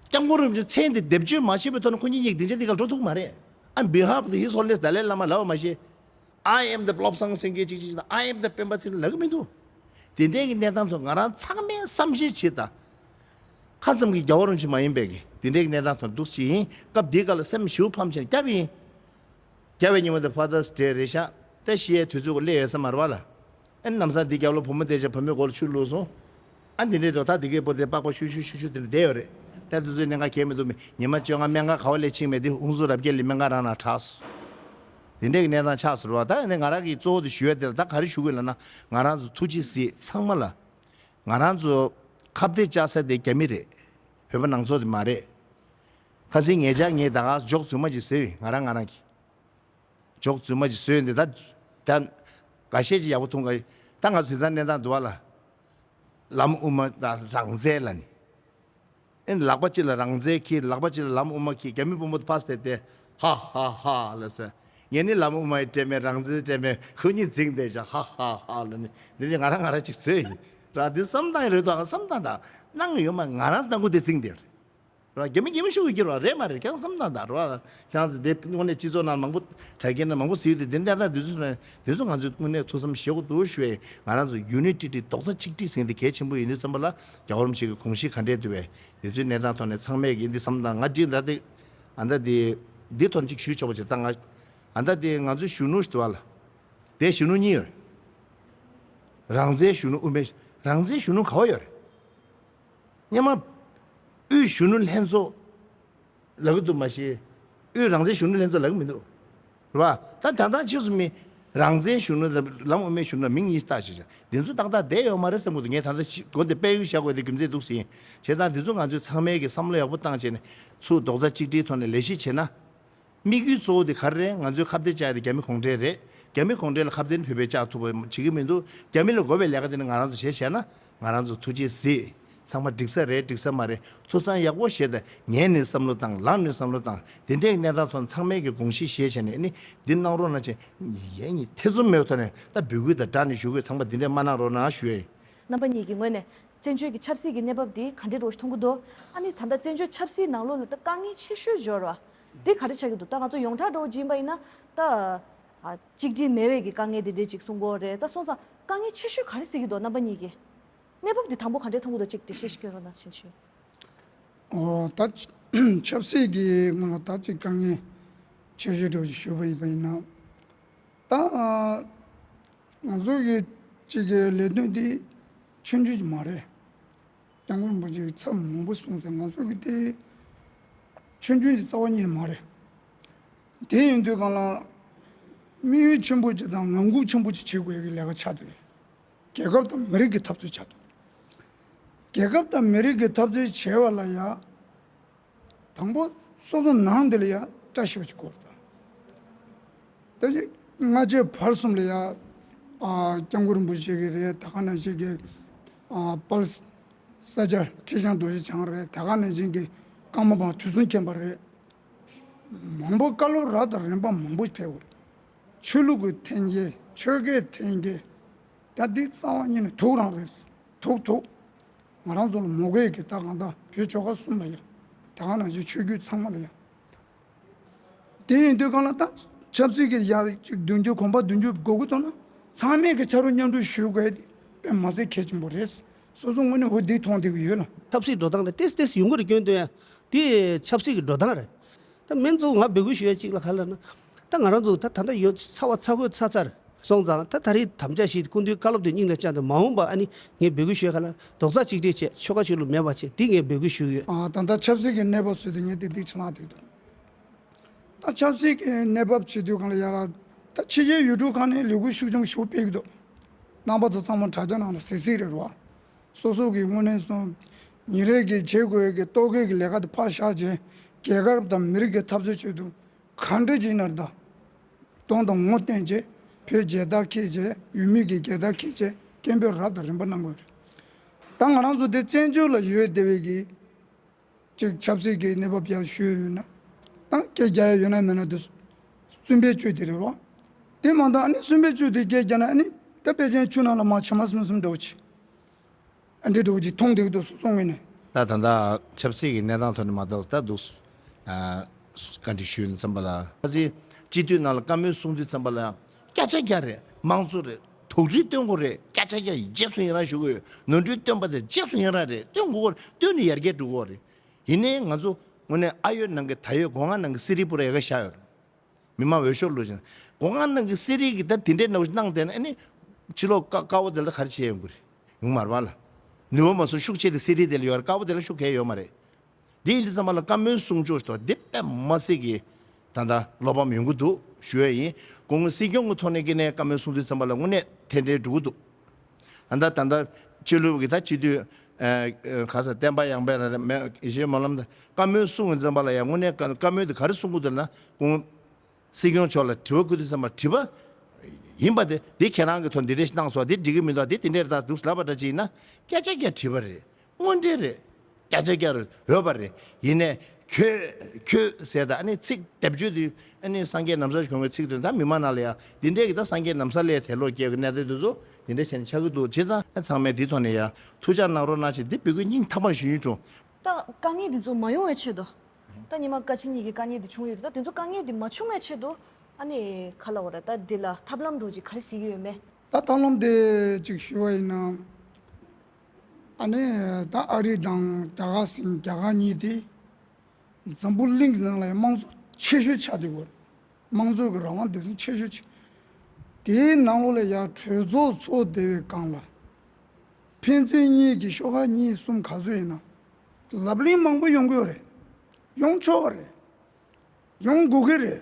སྐྱབས་མགོན་རིན་པོ་ཆེ་མཚན་དེ་སྡེབ་སྦྱོར་མ་བྱས་པའི་ཐོག་ནས་ཁོ་གཉིས་གཉིས་བདེ་འཇགས་འདི་གར་འགྲོ་ཐུབ་ཀྱི་མ་རེད། On behalf of His Holiness Dalai Lama ལབ་པ་མ་ཤེས། I am the བློ་བཟང་སེང་གེ་གཅིག་གཅིག་དང་I am the སྤེན་པ་ཚེ་རིང་ལབ་ཀྱི་མི་འདུག་དེ་འདྲའི་གི་གནས་སྟངས་ཐོག་ང་རང་ཚང་མས་བསམ་ཤེས་བྱེད་དང་། ཁ་ཙམ་གྱི་རྒྱལ་བ་རིན་པོ་ཆེ་མ་ཡིན་པའི་གི་དེ་འདྲའི་གི་གནས་སྟངས་ཐོག་འདུག་ཅིག་ཡིན་སྐབས་འདིའི་སྐབས་ལ་སེམས་ཞེ་པོ་ཕམ་བྱས་ནས་སྐྱབས་ཡིན། རྒྱལ་བའི་ཉིན་མོ་དེ་Father's Day རེད་ཤག་ད་ཤི་ཡའི་དུས་ཚོད་ཀྱི་སླེབས་ཡོད་ས་མ་རེད་པ་ལ། ཨ་ནི་ལམ་སང་འདི་རྒྱབ་ལ་བུ་མོ་དེ་ཆ་བུ་མོའི་མགོ་ལ་ཆུ་བླུགས་སོང་། ཨ་འདི་འདྲའི་འགྲོ་ཐག་འདི་གའི་པོ་དེ་པགས་པ་ཤུ་ཤུ་ཤུ་ཤུ་དེ་འདྲ་བསྡད་ཡོད་རེད། ད་དུས་ཚོད་གནད་འགག་གལ་མི་འདུག་མི་ཉི་མ་བཅོ་ལྔ་སྨན་ཁང་ག་བ་སླེབས་ཕྱིན་མེད་དེ་ཧུན་སུར་རབ་རྒྱས་ལི་སྨན་ཁང་རང་ནང་གྲགས་སོང་། འདི་འདྲའི་གི་གནས་སྟངས་ཆགས་སོང་རེད་པ། ད་ནི་ང་རང་གི་གཙོ་བོ་དེ་ཞུ་ཡ་དེ་ལ་ད་ག་རེ་ཞུ་དགོས་ལབ་ན་ང་རང་ཚོ་ཐུགས་རྗེ་གཟིགས་ཚང་མ་ལ། ང་རང་ཚོ་ཁ་གཏད་བཅག་ས་དེ་རྒྱ་མི་རེད། བོད་པ་ནང་ཚོ་དེ་མ་རེད། ཁ་སང་ངེད་ཅག་ངས་ད་ག་འཇོག་རྫུན་མ་ཅིག་བཟོས་ཡིན་ང་རང་ང་རང་གིས། འཇོག་རྫུན་མ་ཅིག་བཟོས་འདི་ད། ད། འགའ་ཤས་ཅིག་ཡག་པོ་མཐོང་ག་ད་ང་ཚོ་དེ་ཚང་གནས་སྟངས་འདུག་བ་ལ། ལམ་དབུ་མ་དང་རང་བཙན་ལ་ནི། ཨེ་ལག་པ་གཅིག་ལ་རང་བཙན་གྱིས་ལག་པ་གཅིག་ལ་ལམ་དབུ་མ་གྱིས་རྒྱ་མི་དཔོན་པོ་ཕ་སྟེ་སྟེ། ཧ་ཧ་ཧ་ལ་ཟེར། ངས་ནི་ལམ་དབུ་མ་ཡི་སྤྲད་མེད་རང་བཙན་སྤྲད་མེད་ཁོ་གཉིས་འཛིང་བསྡད་ཤག་ཧ་ཧ་ཧ་ལ་ནི་འདི་ནི་ང་རང་ང་རང་ཅིག་བཟོས་ཡིན། ར་འདི་བསམ་སྟངས་རེད་དོ་བསམ་སྟངས་དང་གནང་ཡོད་མ་ང་རང་གནང་གོ་འདི་འཛིང་བསྡད་རེད། ར་རྒྱ་མི་རྒྱ་མི་ཤུགས་ཀྱི་ར་རེད་མ་རེད་ཀྱང་བསམ་སྟངས་དང་ར་ཁྱེད་རང་ཚོ་དེ་དངོས་གནས་སྤྱི་ཚོགས་ནང་མང་པོ་དྲ་རྒྱའི་ནང་མང་པོ་ཟེར་ཡོད་དེ་དེ་འདྲ་ད་དུས་ཚོད་ནས་དུས་ཚོད་ང་ཚོས་དངོས་གནས་ཐུགས་བསམ་བཞེས་དགོས་འདུག་ཞུ་ཡས་ང་རང་ཚོ་ཡུ་ནི་ཊི་ཊི་རྡོག་རྩ་གཅིག་སྒྲིལ་ཟེར་འདི་གལ་ཆེན་པོ་ཡིན་དུས་ཙམ་པ་ལ་རྒྱལ་བ་རིན་པོ་ཆེ་གི་དགོངས་གཞི་ག་འདྲས་འདུག་བས་དེ་ཚོའི་གནས་སྟངས་ཐོག་ནས་ཚང་མས་ཀྱི་འདི་བསམ་སྟངས་ང་འདི་འདྲ་དེ་ཨ་འདྲ་དེ་འདི་ཐོག་ནས་ཅིག་ཞུས་ཆོག་པ་ཅིག་ད་ང་ཨ་འདྲ་དེ་ང་ཚོའི་གཞོན་ནུ་ཞིག་འདུག་བ་ལ་དེ་གཞོན་ནུ་གཉིས་ཡོད་རེད། རང་བཙན་གཞོན་ནུ་དབུ་མའི་རང་བཙན་གཞོན་ནུ་ག་བ་ཡོད་རེད། སྔོན་མ། དབུས་གཞོན་ནུ་ལྷན་ཚོགས། ལབ་ཀྱི་འདུག་མ་གཞི། དབུས་རང་བཙན་གཞོན་ནུ་ལྷན་ཚོགས་ལབ་ཀྱི་མི་འདུག་རེད་པ། ད་ད་ལྟ་ཕྱིས་སུ་མི། རང་བཙན་གཞོན་ནུ་དང་ལམ་དབུ་མའི་གཞོན་ནུ་ལ་མིང་གཉིས་བཏགས་བྱས་བྱས། འདི་ཚོ་ཏག་ཏག་བསྡད་ཡོད་མ་རེད་བསམ་གྱི་འདུག་ངས་ད་ལྟ་ཞི་སྒོ་འདི་དཔལ་ཡུལ་བཞག་དགོས་དེ་རྒྱུ་མཚན་འདུག་ཟིན། བྱས་ཙང་འདི་ཚོ་ང་ཚོས་ཚང་མས་ཀྱི་བསམ་བློ་ཡག་པོ་བཏང་བྱས་ནས། ཚུར་རྡོག་རྩ་གཅིག་སྒྲིལ་ཐོག་ནས་ལས་གཞི་བྱས་ན། དམིགས་ཡུལ་གཙོ་བོ་དེ་ག་རེ་རེད། ང་ཚོའི་ཁ་གཏད་བཅག་ཡ་དེ་རྒྱ་མི་གུང་ཁྲན་རེད། རྒྱ་མི་གུང་ཁྲན་ལ་ཁ་གཏད་ནི་བོད་པས་བཅག་ཐུབ་པ་བྱེད་ཀྱི་མི་འདུག་རྒྱ་མི་ལ་དགོས་པའི་ལས་ཀ་དེ་ནི་ང་རང་ཚོ་བྱས་བྱས་ན། ང་རང་ཚོ་ཐུགས་རྗེ་གཟིགས། ཚང་མ་འགྲིག་ས་རེད་འགྲིག་ས་མ་རེད། ཐུགས་བསམ་ཡག་པོ་བཞེས་དང་ཉན་ནས་བསམ་བློ་བཏང་ལངས་ནས་བསམ་བློ་བཏང་དེ་འདྲའི་གནས་སྟངས་ཐོག་ཚང་མས་ཀྱི་དགོངས་གཞི་བཞེས་བྱས་ནས་ནི་འདི་གནང་རོགས་གནང་བྱས་ཡས་ཉིད་ཐེ་ཚོམ་མེད་པའི་ཐོག་ནས་ད་འབོད་སྐུལ་དང་སྦྲགས་ནས་ཞུ་དགོས་ཚང་མ་འདི་འདྲས་མ་གནང་རོགས་གནང་ཞུ་ཡ་ཡིན། རྣམ་པ་གཉིས་ཀྱི་ངོས་ནས་བཙན་བྱོལ་གྱི་ཆབ་སྲིད་ཀྱི་གནས་བབ་འདི་ག་འདྲའི་འདྲ་བོ་ཞིག་མཐོང་གི་འདུག་ཨ་ནི་ད་ལྟ་བཙན་བྱོལ་ཆབ་སྲིད་ནང་ལོགས་ལ་ད་དཀའ་ངལ་ཆེ་ཤོས་འབྱོར་བ་འདི་ག་རེ་ཆགས་ཀྱི་འདུག་ད་ང་ཚོ་ཡོངས་གྲགས་འདྲ་བོ་ཅིག་ཡིན་པ་ཡིན་ན་ད་ཨ་གཅིག་སྒྲིལ་མེད་པའི་གི་དཀའ་ངལ་འདི་འདྲས་ཅིག་གསུང་གི་ཡོད་རེད། ད་སོང་ཙང་དཀའ་ངལ་ཆེ་ཤོས་ག་རེ་གཟིགས་ཀྱི་འདུག་རྣམ་པ་གཉིས་ཀྱིས་གནས་བབ་འདི་དང་པོ་ག་འདྲས་མཐོང་གི་འདུག་ཅིག་འགྲེལ་བཤད་ཞིག་སྐྱོན་རོགས་གནང་ཞུ། ཨོ་ད་ཆབ་སྲིད་ཀྱི་ངོས་ལ་ད་ཅིག་དཀའ་ངལ་ཆེ་ཤོས་འདྲ་བོ་ཞིག་ཞུས་པ་ཡིན་པ་ཡིན་ན། ད་ང་ཚོ་གི་གཅིག་གི་ལས་དོན་འདི་ཆུང་ཆུང་ཞིག་མ་རེད། སྐྱབས་མགོན་རིན་པོ་ཆེས་ཚབ་མང་པོ་གསུངས་ཚེ་ང་ཚོ་གི་དེ་ཆུང་ཆུང་ཞིག་རྩ་བ་ཉིད་ནས་མ་རེད། དེ་ཡིན་དུས་གང་ལ་དམིགས་ཡུལ་ཆེན་པོ་ཅིག་དང་ངང་སྒུག་ཆེན་པོ་ཅིག་བྱེད་དགོས་ཀྱི་ལས་ཀ་ཆགས་འདུག་རྒྱལ་ཁབ་དང་མི་རིགས་ཀྱི་འཐབ་རྩོད་ཆགས་འདུག་རྒྱལ་ཁབ་དང་མི་རིགས་ཀྱི་འཐབ་རྩོད་བྱེད་པ་ལ་ཡ། དང་པོ་སོ་སོ་ནང་འདི་ལ་ཡ་བཀྲ་ཤིས་པ་ཅིག་དགོས་རེད་ད། ད་ཅི་སྔ་རྗེས་བར་གསུམ་ལ་ཡ། ཨ་སྐྱབས་མགོན་རིན་པོ་ཆེ་གི་རེད། ད་ག་ནང་བཞིན་གྱི་ཨ་དཔལ་ས་སྐྱ་ཁྲི་བྱང་རྡོ་རྗེ་འཆང་རེད། ད་ག་ནང་བཞིན་གྱི་ཀརྨ་པ་དུས་གསུམ་མཁྱེན་པ་རེད། མང་པོ་བཀའ་སློབ་རབ་དང་རིམ་པ་མང་པོ་ཕེབས་པ་རེད། ཆོས་ལུགས་ཀྱི་འཐེན་འཁྱེར་ཆོལ་ཁའི་འཐེན་འཁྱེར། ད་འདི་རྩ་བ་ཉིད་ནས་དུག་རང་རེད། དུག་དུག་ང་རང་ཚོ་ལ་མོ་གོས་ཀྱི་ད་གང་ལྟར་བོད་ཆོལ་ཁ་གསུམ་ལ་ཡ། ད་ག་ནང་བཞིན་ཆོས་བརྒྱུད་ཚང་མ་ལ་ཡ། དེ་ཡིན་དུས་གང་ལ་ད་ཆབ་སྲིད་ཀྱི་ཡ་གཅིག་མདུན་སྐྱོད་གོམ་པ་མདུན་སྐྱོད་དགོས་ཀྱི་འདུག་ན་ཚང་མས་ཀྱི་ཕྱག་རོགས་མཉམ་འདེགས་ཞུ་དགོས་དེ་དཔེ་མ་ཟད་གལ་ཆེན་པོ་རེད། སོ་སོ་ངོས་ནས་འོ་འདི་མཐོང་བསྡད་ཀྱི་ཡོད་ལ། ཆབ་སྲིད་འགྲོ་སྟངས་ལ་ཏེས་ཏེས་ཡོང་གི་རེད། སྐྱོན་དུ་ཡང་དེ་ཆབ་སྲིད་ཀྱི་འགྲོ་སྟངས་རེད། ད་སྨན་གཙོ་ང་འབོད་སྐུལ་ཞུ་ཡ་གཅིག་ལ་ག་ལ་ན། ད་ང་རང་ཚོ་ད་ད་ལྟ་ཡོད་ཚ་བ་ཚ་གོས་ཚ་ཚར་སོང་ཙང་ད་ད་རེས་དམ་བཅའ་བཞེས་སྐུ་མདུན་བཀའ་སློབ་དེ་སྙིང་ལ་བཅངས་ཏེ་མ་འོངས་པ་ཨ་ནི་ངས་འབོད་སྐུལ་ཞུ་ཡ་ག་ལ་རྡོག་རྩ་གཅིག་སྒྲིལ་བྱས་ཆོལ་ཁ་ཆོས་ལུགས་མེད་པ་བྱས་འདི་ངས་འབོད་སྐུལ་ཞུ་གི་ཡོད། ཨ་ད་ལྟ་ཆབ་སྲིད་ཀྱི་གནས་བབ་ཚོད་དེ་ངས་ཏིག་ཏིག་ཆ་ལག་དེ་འདུག་ད་ཆབ་སྲིད་ཀྱི་གནས་བབ་བྱེད་དུས་གང་ལ་ཡ་ལ་ད་ཕྱི་རྒྱལ་ཡུལ་གྲུ་ཁག་ནས་ལས་འགུལ་ཤུགས་ཆུང་ཤུགས་སྤེལ་གྱི་འདུག་རྣམ་པ་ཚོ་ཚང་མ་དྲ་རྒྱ་ནང་ལ་གཟིགས་གཟིགས་རེད་རོ། སོ་སོ་གི་དངོས་གནས་སོང་ཉིན་རེ་གི་བྱེད་དགོས་ཀྱི་ལྟོ་གོས་ཀྱི་ལས་ཀ་དེ་ཕར་བཞག་བྱས་རྒྱལ་ཁབ་དང་མི་རིགས་ཀྱི་འཐབ་རྩོད་ཆེད་དུ་གང་འདྲ་ཅིག་ན་རེད་ད། གདོང་དང་ངོ་བསྟན་བྱས་བོད་རྒྱལ་དར་འཁྱེར་བྱས་ཡུལ་མི་གི་རྒྱལ་དར་འཁྱེར་བྱས་སྐད་འབོད་རབ་དང་རིམ་པ་གནང་དགོས་རེད། ད་ང་རང་ཚོ་དེ་བཙན་བྱོལ་ལ་ཡོད་བསྡད་པའི་གི་ ཅིག་ཆབ་སྲིད་ཀྱི་གནས་བབ་ཡར་ཞུས་ཡོད་ན། ད་སྐད་རྒྱག་ཡ་ཡོད་ན་མེད་ན་དེ་སུན་པའི་བཅུད་དེ་རེད་བ། དེ་མ་གཏོགས་ཨ་ནི་སུན་པའི་བཅུད་དེ་སྐད་རྒྱག་ན་ཨ་ནི་ད་དཔེ་ཅན་ཆུ་ནང་ལ་མར་བྱེ་མ་སིམ་སིམ་འདྲ་བོ་ཅིག་ཨ་འདྲ་འདྲ་བོ་ཅིག་མཐོང་བསྡད་ཀྱི་འདུག་སོང་ངས་ནས། ད་ད་ལྟ་ཆབ་སྲིད་ཀྱི་གནས་སྟངས་ཐོག་ནས་མ་གཏོགས་ད་འདུག་ཨ་བཀའ་འདྲི་ཞུས་ཙམ་པ་ལ། ཁ་སང་སྤྱི་འཐུས་ནང་ལ་བཀའ་མོལ་གསུང་དུས་ཙམ་པ་ལ་སྐད་ཆ་རྒྱག་རེད། དམངས་གཙོ་རེད། དོགས་འདྲི་སྟོན་དགོས་རེད། སྐད་ཆ་རྒྱག་རྗེས་སུ་ཡི་རང་ཞུ་དགོས་ཡོད། ནོར་འཁྲུལ་སྟོན་པ་དེ་རྗེས་སུ་ཡི་རང་རེད། སྟོན་དགོས་རེད། སྟོན་ནས་ཡར་རྒྱས་འགྲོ་དགོས་རེད། ཡིན་ནའི་ང་ཚོ་དངོས་གནས་ཨ་ཡོད་ནང་གི་ད་ཡོད་སྒོ་ང་ནང་གི་གསེར་རིལ་པུ་ར་ཡ་ག་བཞག་ཡོད་རེད། མི་མང་འོས་ཤོག་བླུགས་ཤིང་། སྒོ་ང་ནང་གི་གསེར་རིལ་གྱི་ད་དེ་འདྲའི་ནང་བཞིན་གནང་བསྡད་ན་ཨ་ནི། ཕྱི་ལོགས་ཀ་ཀ་བོ་དེ་ལ་ག་རེ་བྱེད་ཡོང་གི་རེད། ཡོང་མ་རེད་པ་ལ། ནུས་པ་མ་སོང་ཤུགས་ཆེ་དེ་གསེར་རིལ་དེ་ལ་ཡོད་རེད། ཀ་བོ་དེ་ལ་ཤུགས་གང་ཡང་ཡོད་མ་རེད། དེ་ཡིན་དུས་ཙམ་པ་ལ་བཀའ་མོལ་གསུང་ཕྱོགས་ཤིག་དེ་དཔེ་མ་སྲིད་ཀྱི་ད་ལྟ་བློ་ཕམ་ཡོང་གི་འདུག་ཞུ་ཡ་ཡིན། དགོང་དག་སྲིད་སྐྱོང་གི་ཐོག་ནས་ཀྱི་ནས་བཀའ་མོལ་གསུང་དུས་ཙམ་པ་ལ་དངོས་གནས་མཐུན་སྒྲིལ་འགྲོ་གི་འདུག་ཨ་ད་ད་ལྟ་ཕྱི་ལུགས་ཀྱི་ད་སྤྱི་འཐུས་ཨ་ཨ་ག་ས་བསྟན་པ་ཡར་འཕེལ་ར་རེད་མེད་ཡེ་ཤེས་སྨོན་ལམ་དང་བཀའ་མོལ་གསུང་གི་ཙམ་པ་ལ་ཡང་དངོས་གནས་བཀའ་བཀའ་མོལ་དེ་ག་རེ་གསུང་གི་འདུག་ན་དགོང་། སྲིད་སྐྱོང་མཆོག་ལ་དྲི་བ་བཀོད་དུས་ཙམ་པ་དྲི་བ་ཡིན་པ་དེ་འདི་ཁྱེད་རང་གི་ཐོག་འདི་འདྲས་ཞིག་གནང་སོང་། འདི་འགྲིག་གི་མི་འདུག་འདི་འདི་འདྲས་ད་འདུག་ལབ་པ་འདྲ་ཅིག་ཡིན་ན་སྐད་ཆ་སྐད་དྲི་བ་རེད། དངོས་འབྲེལ་རེད། སྐད་ཆ་སྐད་རེད་འོས་པ་རེད། ཡིན་ནས་ཁྱོད་ཁྱོད་ཟེར་ད་ཨ་ནི་ཚིག་སྡེབ་སྦྱོར་དུས་ཨ་ནི་སངས་རྒྱས་ནམ་བཟའ་གོང་གི་ཚིག་དོན་ད་མི་མང་ནང་ལ་ཡ་འདི་འདྲས་ཀྱི་ད་སངས་རྒྱས་ནམ་བཟའ་ལས་དེ་ལོ་སྐྱེ་གི་གནས་དེ་དུས་སུ་འདི་འདྲས་བྱས་ནས་ཆགས་ཀྱི་འདུག་བྱས་ཙང་ཚང་མས་འདི་ཐོག་ནས་ཡ་ཐུགས་ཅག་གནང་རོགས་གནང་ཞེས་འདི་འབོད་སྐུལ་སྙིང་ཐག་པ་ནས་ཞུ་ཡིན་བྱུང་། ད་དཀའ་ངལ་འདི་ཚོ་མ་ཡོང་བའི་ཆེད་དུ། ད་ཉི་མ་བཀའ་སྤྱི་གཉིས་ཀྱི་དཀའ་ངལ་འདི་བྱུང་ཡོད་རེད། ད་དེ་ཚོ་དཀའ་ངལ་འདི་མ་བྱུང་བའི་ཆེད་དུ་ཨ་ནི་ག་ལ་བ་རེད། ད་འདི་ལ་ཐབས་ལམ་འགྲོ་ཅིག་ག་རེ་ཟེར་གྱི་ཡོད་མེད། ད་ཐབས་ལམ་དེ་ཅིག་ཞུ་བ་ཡིན་ན། ཨ་ནི་ད་ཨ་རི་དང་རྒྱ་གར་ཟིན་རྒྱ་གར་གཉིས་དེ་འཛམ་བུ་གླིང་གི་ནང་ལ་ཡང་དམངས་གཙོ་ཆེ་ཤོས་ཆགས་བསྡད་ཡོད་རེད། དམངས་གཙོ་གི་རང་དབང་སྡེ་ཚན་ཆེ་ཤོས་ཆགས། དེའི་ནང་ལོགས་ལ་ཡང་གྲོས་ཚོགས་ཚོགས་བསྡད་པའི་སྒང་ལ། ཕན་ཚུན་གཉིས་ཀྱི་ཤོག་ཁག་གཉིས་གསུམ་ག་ཚོད་ཡིན་ན། ལབ་གླེང་མང་པོ་ཡོང་གི་ཡོད་རེད། ཡོང་ཆོག་པ་རེད། ཡོང་དགོས་ཀྱི་རེད།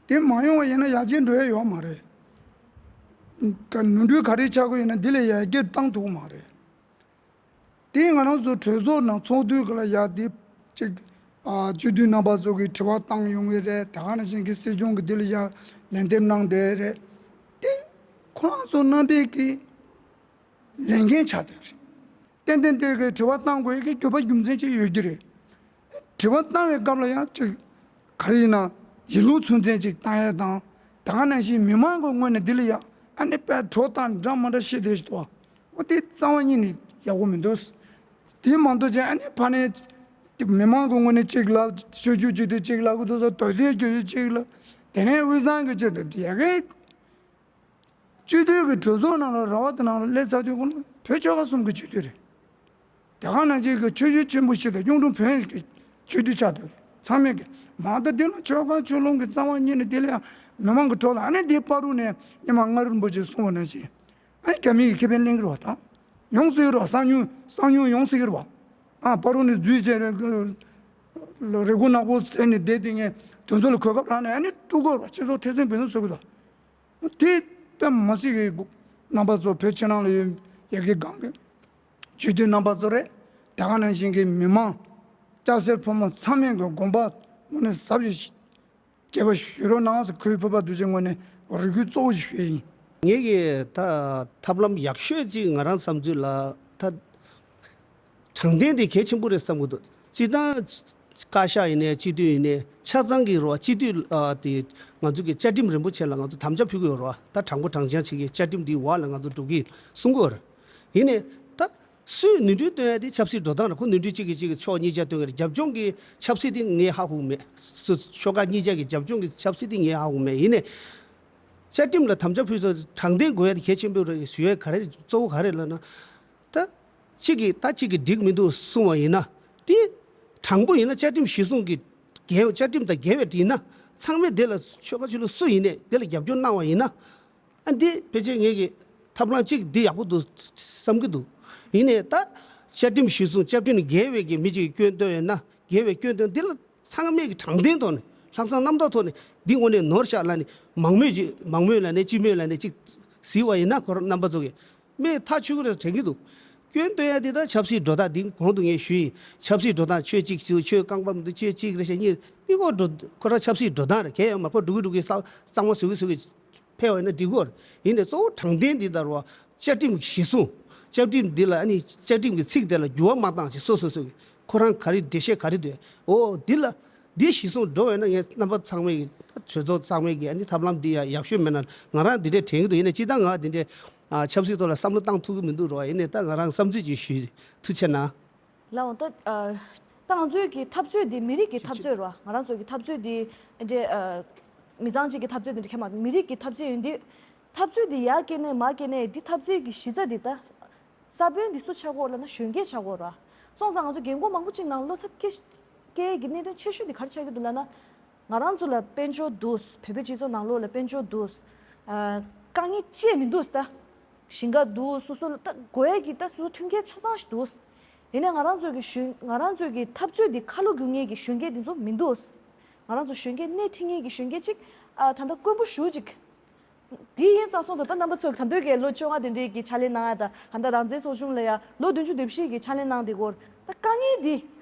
དེ་མ་ཡོང་བ་ཡིན་ན་ཡར་རྒྱས་འགྲོ་ཡ་ཡོད་མ་རེད། ད་ནོར་འཁྲུལ་ག་རེ་ཆགས་ཀྱི་ཡོད་ན་འདི་ལས་ཡར་རྒྱས་བཏང་ཐུབ་ཀྱི་མ་རེད། དེ་ང་རང་ཚོ་གྲོས་ཚོགས་ནང་ཚོགས་དུས་ག་ལ་ཡ་དེ་གཅིག་ཨ་སྤྱི་འཐུས་རྣམ་པ་ཚོ་གིས་དྲི་བ་བཏང་ཡོང་གི་རེད། དེ་ག་ནང་བཞིན་གྱི་སྲིད་སྐྱོང་གིས་འདི་ལ་ཡ་ལན་འདེབས་གནང་བསྡད་རེད། དེ་ཁོ་རང་ཚོ་རྣམ་པས་ཀྱི་ལས་འགན་ཆགས་བསྡད་རེད། ཏན་ཏན་དེ་གའི་དྲི་བ་བཏང་དགོས་ཀྱི་རྒྱུ་བ་རྒྱུ་མཚན་ཅིག་ཡོད་ཀྱི་རེད། དྲི་བ་བཏང་བའི་སྐབས་ལ་ཡང་ཅིག་ག་རེ་ཡིན་ན་ཡིད་བློ་ཚུལ་མཚན་ཅིག་བཏང་ཡས་དང་། དེ་ག་ནང་བཞིན་མི་མང་གི་ངོས་ནས་འདི་ལ་ཡ་ཨ་ནི་དཔེ་གྲོགས་དང་འདྲ་མ་འདྲ་བཤད་བསྡད་ཞིག་འདུག་འོ་དེ་རྩ་བ་ཉིད་ནས་ཡག་པོ་མི་འདུག་དེ་མ་གཏོགས་ཅན་ཨ་ནི་ཕ་ནས་མི་མང་གི་ངོས་ནས་ཅིག་ལབ་ཆོས་བརྒྱུད་སྤྱི་འཐུས་ཅིག་ལབ་གི་འདུག་ཟེར། དོལ་རྒྱལ་སྤྱི་འཐུས་ཅིག་ལབ། དེ་ནས་དབུས་གཙང་གི་སྤྱི་འཐུས་ཡ་གི་སྤྱི་འཐུས་ཀྱི་གྲོས་ཚོགས་ནང་ལ་ར་བ་དེ་ནང་ལ་སླེབས་ཚར་དུས་ཁོང་བོད་ཆོལ་ཁ་གསུམ་གྱི་སྤྱི་འཐུས་རེད། དེ་ག་ནང་བཞིན་གྱི་ཆོས་བརྒྱུད་ཆེན་པོ་བཞི་དང་གཡུང་དྲུང་བོན་གྱི་སྤྱི་འཐུས་ཆགས་འདུག་ཚང་མས་ཀྱི་མ་གཏོགས་དེ་ལ་ཆོལ་ཁ་ཆོས་ལུགས་ཀྱི་རྩ་བ་ཉིད་ནས་དེ་ལ་ཡང་མི་མང་གི་གྲོགས་ལ་ཨ་ནི་དེའི་བར་དུ་ནས་ཉི་མ་མངའ་རིས་རིན་པོ་ཆེས་གསུངས་པ་ནང་བཞིན་ཨ་ནི་རྒྱ་མི་གི་ཁེ་ཕན་ལེན་གྱི་རེད་བ། ད་ཡོང་སྲིད་ཀྱི་རེད་བ། གསང་ཉུལ་གསང་ཉུལ་ཡོང་སྲིད་ཀྱི་རེད་བ། ཨ་བར་དུ་ནས་འཛུལ་བྱས་རེ་སྒུག་ནག་པོ་ཟེར་ནས་བསྡད་དེ་ངས་དེ་ཚོ་ལ་གོ་སྐབས་རག་ནས་ཨ་ནི་དཀྲུག་དགོས་རེད་བ། སྤྱི་ཚོགས་ཐེ་ཚོམ་བེ་ཚོམ་བཟོ་གི་འདུག་དེ་དཔེ་མ་སྲིད་ཀྱི་རྣམ་པ་ཚོ་བོད་ཕྱི་ནང་ལ་ཡོད་ཡ་གི་སྒང་གི་སྤྱི་འཐུས་རྣམ་པ་ཚོ་རེད། དེ་ག་ནང་བཞིན་གྱི་མི་མང་སྐྱ་སེར་ཕོ་མོ་ཚང་མས་ཀྱི་དགོངས་པ་དངོས་གནས་ཟབ་ཞིག་རྒྱས་པ་ཞུ་རོགས་གནང་ཟེར་ཁོའི་ཕུར་པ་འདུ་བྱེད་ངོས་ནས་རེ་སྐུལ་གཙོ་བོ་ཞིག་ཞུ་ཡ་ཡིན། ངེད་ཀྱི་ད་ཐབས་ལམ་ཡག་ཤོས་ཅིག་ང་རང་བསམ་ཚུལ་ལ་ད། དྲང་བདེན་དེ་གལ་ཆེན་པོ་རེད་བསམ་གྱི་འདུག་སྤྱིར་བཏང་བཀའ་ཤག་ཡིན་ནའི་སྤྱི་འཐུས་ཡིན་ནའི་ཆ་ཚང་གི་རོགས་སྤྱི་འཐུས་ཨ་དེ་ང་ཚོ་གི་བཅའ་ཁྲིམས་རིན་པོ་ཆེ་ལ་ང་ཚོ་དམ་བཅའ་ཕུལ་གྱི་ཡོད་རེད་བ། ད་དྲང་པོ་དྲང་རྐྱང་བྱེད་ཀྱི་བཅའ་ཁྲིམས་འདིའི་འོག་ལ་ང་ཚོ་འགྲོ་གི་ཡིན་གསུང་གི་ཡོད་རེད། ཡིན་ནའི་ད་སུས་ནོར་འཁྲུལ་སྟོན་ཡ་དེ་ཆབ་སྲིད་འགྲོ་སྟངས་རེད། ཁོ་ནོར་འཁྲུལ་གཅིག་གིས་གཅིག་གི་ཕྱོགས་གཉིས་ཆ་སྟོན་གྱི་རེད། རྒྱབ་ལྗོངས་ཀྱི་ཆབ་སྲིད་དེ་ངས་ཧ་གོ་གི་མེད། སུ་ཤོག་ཁག་གཉིས་ཆ་གི་རྒྱབ་ལྗོངས་ཀྱི་ཆབ་སྲིད་དེ་ངས་ཧ་གོ་གི་མེད། ཡིན་ནའི་བཅའ་ཁྲིམས་ལ་དམ་བཅའ་ཕུལ་ཚོ་དྲང་བདེན་དགོས་ཡ་དེ་གལ་ཆེན་པོ་རེད་ཞུ་ཡ་ག་རེ་གཙོ་བོ་ག་རེ་ལབ་ན། ད་གཅིག་གིས་ད་གཅིག་གིས་འགྲིག་མི་འདུག་གསུང་བ་ཡིན་ན། དེ་དྲང་པོ་ཡིན་ན་བཅའ་ཁྲིམས་གཞི་བཟུང་གི་འགལ་བ། བཅའ་ཁྲིམས་དང་འགལ་བའི་ཡིན་ན་ཚང་མས་དེ་ལ་ཆོལ་ཁ་ཆོས་ལུགས་སུ་ཡིན་ནས་དེ་ལ་རྒྱབ་སྐྱོར་གནང་བ་ཡིན་ན། ཨ་འདི་ཕལ་ཆེར་ངེད་ཀྱི་ཐབས་ལམ་གཅིག་འདི་ཡག་པོ་འདུག་བསམ་གྱི་འདུག་ཡིན་ནས་ད་བཅའ་ཁྲིམས་གཞི་བཟུང་བཅའ་ཁྲིམས་འགལ་བའི་གི་མི་གཅིག་གིས་སྐྱོན་བཏོན་ཡོད་ན། འགལ་བའི་སྐྱོན་བཏོན་འདི་ལ་ཚང་མས་ཀྱི་དྲང་བདེན་ཐོག་ནས་ལྷག་བསམ་རྣམ་དག་ཐོག་ནས་འདི་དངོས་གནས་ནོར་ཤག་ལབ་ནས་མང་མོས་ཀྱི་མང་མོས་ལབ་ནས་སྤྱི་མོས་ལབ་ནས་གཅིག་གཟིགས་པ་ཡིན་ན་ཁོ་རང་རྣམ་པ་ཚོ་གི་མིག་ཐག་ཆོད་ཀྱི་རེད་དྲན་གྱི་འདུག་སྐྱོན་བཏོན་ཡ་དེ་ད་ཆབ་སྲིད་འགྲོ་སྟངས་འདི་གོང་དུ་ངས་ཞུས་ཡིན། ཆབ་སྲིད་འགྲོ་སྟངས་ཆོས་གཅིག་ཞུ་ཆོས་རྐང་པ་མི་འདུག་ཆོས་གཅིག་རེད་ཤག་གཉིས་འདི་ཁོ་འགྲོ་ཁོ་རང་ཆབ་སྲིད་འགྲོ་སྟངས་རེད། གལ་ཡང་མ་ཁོ་འགྲོ་གི་འགྲོ་གི་ས་གཙང་མ་བཟོ་གི་བཟོ་གི་ཕེབས་པ་ཡིན་ན་འགྲིག་གི་རེད། ཡིན་ནའི་གཙོ་བོ་དྲང་བདེན་འདི་ལྟར་བ་བཅའ་ཁྲིམས་གཞི་བཟུང་བཅའ་ཁྲིམས་འདི་ལ་ཨ་ནི་བཅའ་ཁྲིམས་ཀྱི་ཚིག་དེ་ལ་འགྱུར་བ་མ་བཏང་ཞིག་སོ་སོ་སོ་གི་ ཁོ་རང་ག་རེ་འགྲེལ་བཤད་ག་རེ་འདུག་ཨོ་འདི་ལ་འདི་གཞི་བཟུང་འགྲོ་བས་ན། ངས་རྣམ་པ་ཚང་མས་ཀྱི་ད་གྲོས་ཚོགས་ཚང་མས་ཀྱི་ཨ་ནི་ཐབས་ལམ་འདི་ཡང་ཡག་ཤོས་མེད་ན་ང་རང་འདི་འདྲས་དྲན་གྱི་འདུག་ཡིན་ནའི་སྤྱིར་བཏང་ང་འདི་འདྲས་ཨ་ཆབ་སྲིད་ཐོག་ལ་བསམ་བློ་བཏང་ཐུབ་ཀྱི་མི་འདུག་རོ། ཡིན་ནའི་ད་ང་རང་བསམ་ཚུལ་ཅིག་ཞུས། ཐུགས་རྗེ་གནང་། ལགས་འོང་ད། ཨ་ད་ང་ཚོའི་གི་འཐབ་རྩོད་འདི་མི་རིགས་ཀྱི་འཐབ་རྩོད་རོ། ང་རང་ཚོ་གི་འཐབ་རྩོད་འདི་འདྲའི་ཨ་མི་ཚང་གཅིག་གི་འཐབ་རྩོད་འདི་འདྲ་ཁྱད་མ་མི་རིགས་ཀྱི་འཐབ་རྩོད་ཡིན་དུས། འཐབ་རྩོད་འདི་ཡར་སྐྱེལ་ནས་མར་སྐྱེལ་ནས་འདི་འཐབ་རྩོད་ཀྱི་གཞི་རྩ་འདི་ད། ས་བོན་འདི་སུ་ཆགས་ཀྱི་ཡོད་ལབ་ན་གཞོན་སྐྱེས་ཆགས་ཀྱི་ཡོད་ར། སོང་ཙང་ང་ཚོ་རྒན་རྒོན་མང་པོ་ཅིག་ནང་བློ་འཚབ་སྐྱེ་སྐྱེ་གི་གནད་དོན་ཆེ་ཤོས་འདི་ག་རེ་ཆགས་ཀྱི་འདུག་ལབ་ན། ང་རང་ཚོ་ལ་དཔལ་འབྱོར་འདུག་བོད་པའི་སྤྱི་ཚོགས་ནང་ལོགས་ལ་དཔལ་འབྱོར་འདུག་ཨ་དཀའ་ངལ་ཅི་ཡང་མི་འདུག་ད། ཞིང་ཁ་འདུག་སོ་སོ་ལ་ད་དགོས་ཡས་ཀྱི་ད་སོ་སོ་མཐུན་རྐྱེན་ཆ་ཚང་ཞིག་འདུག་ཡིན་ནའི་ང་རང་ཚོ་གི་གཞོན་ང་རང་ཚོ་གི་འཐབ་རྩོད་འདི་ཁ་ལོ་སྒྱུར་མཁན་གྱི་གཞོན་སྐྱེས་འདི་ཚོ་མི་འདུག་ང་རང་ཚོ་གཞོན་སྐྱེས་སྣེ་ཁྲིད་མཁན་གྱི་གཞོན་སྐྱེས་ཅིག་ཨ་ད་ལྟ་དཀོན་པོ་ཞེ་པོ་ཅིག་དེ་ཡིན་ཙང་སོང་ཙང་ད་རྣམ་པ་ཚོས་ད་དུང་གི་ལོ་བཅོ་ལྔ་དེ་འདྲའི་གི་ཕྱག་ལས་གནང་ཡ་དང་ད་ལྟ་རང་བཙན་ཚོགས་ཆུང་ལ་ཡ་ལོ་བདུན་ཅུ་དོན་བཞི་གི་ཕྱག་ལས་གནང་དེ་སྐོར་ད་དཀའ་ངལ་འདི་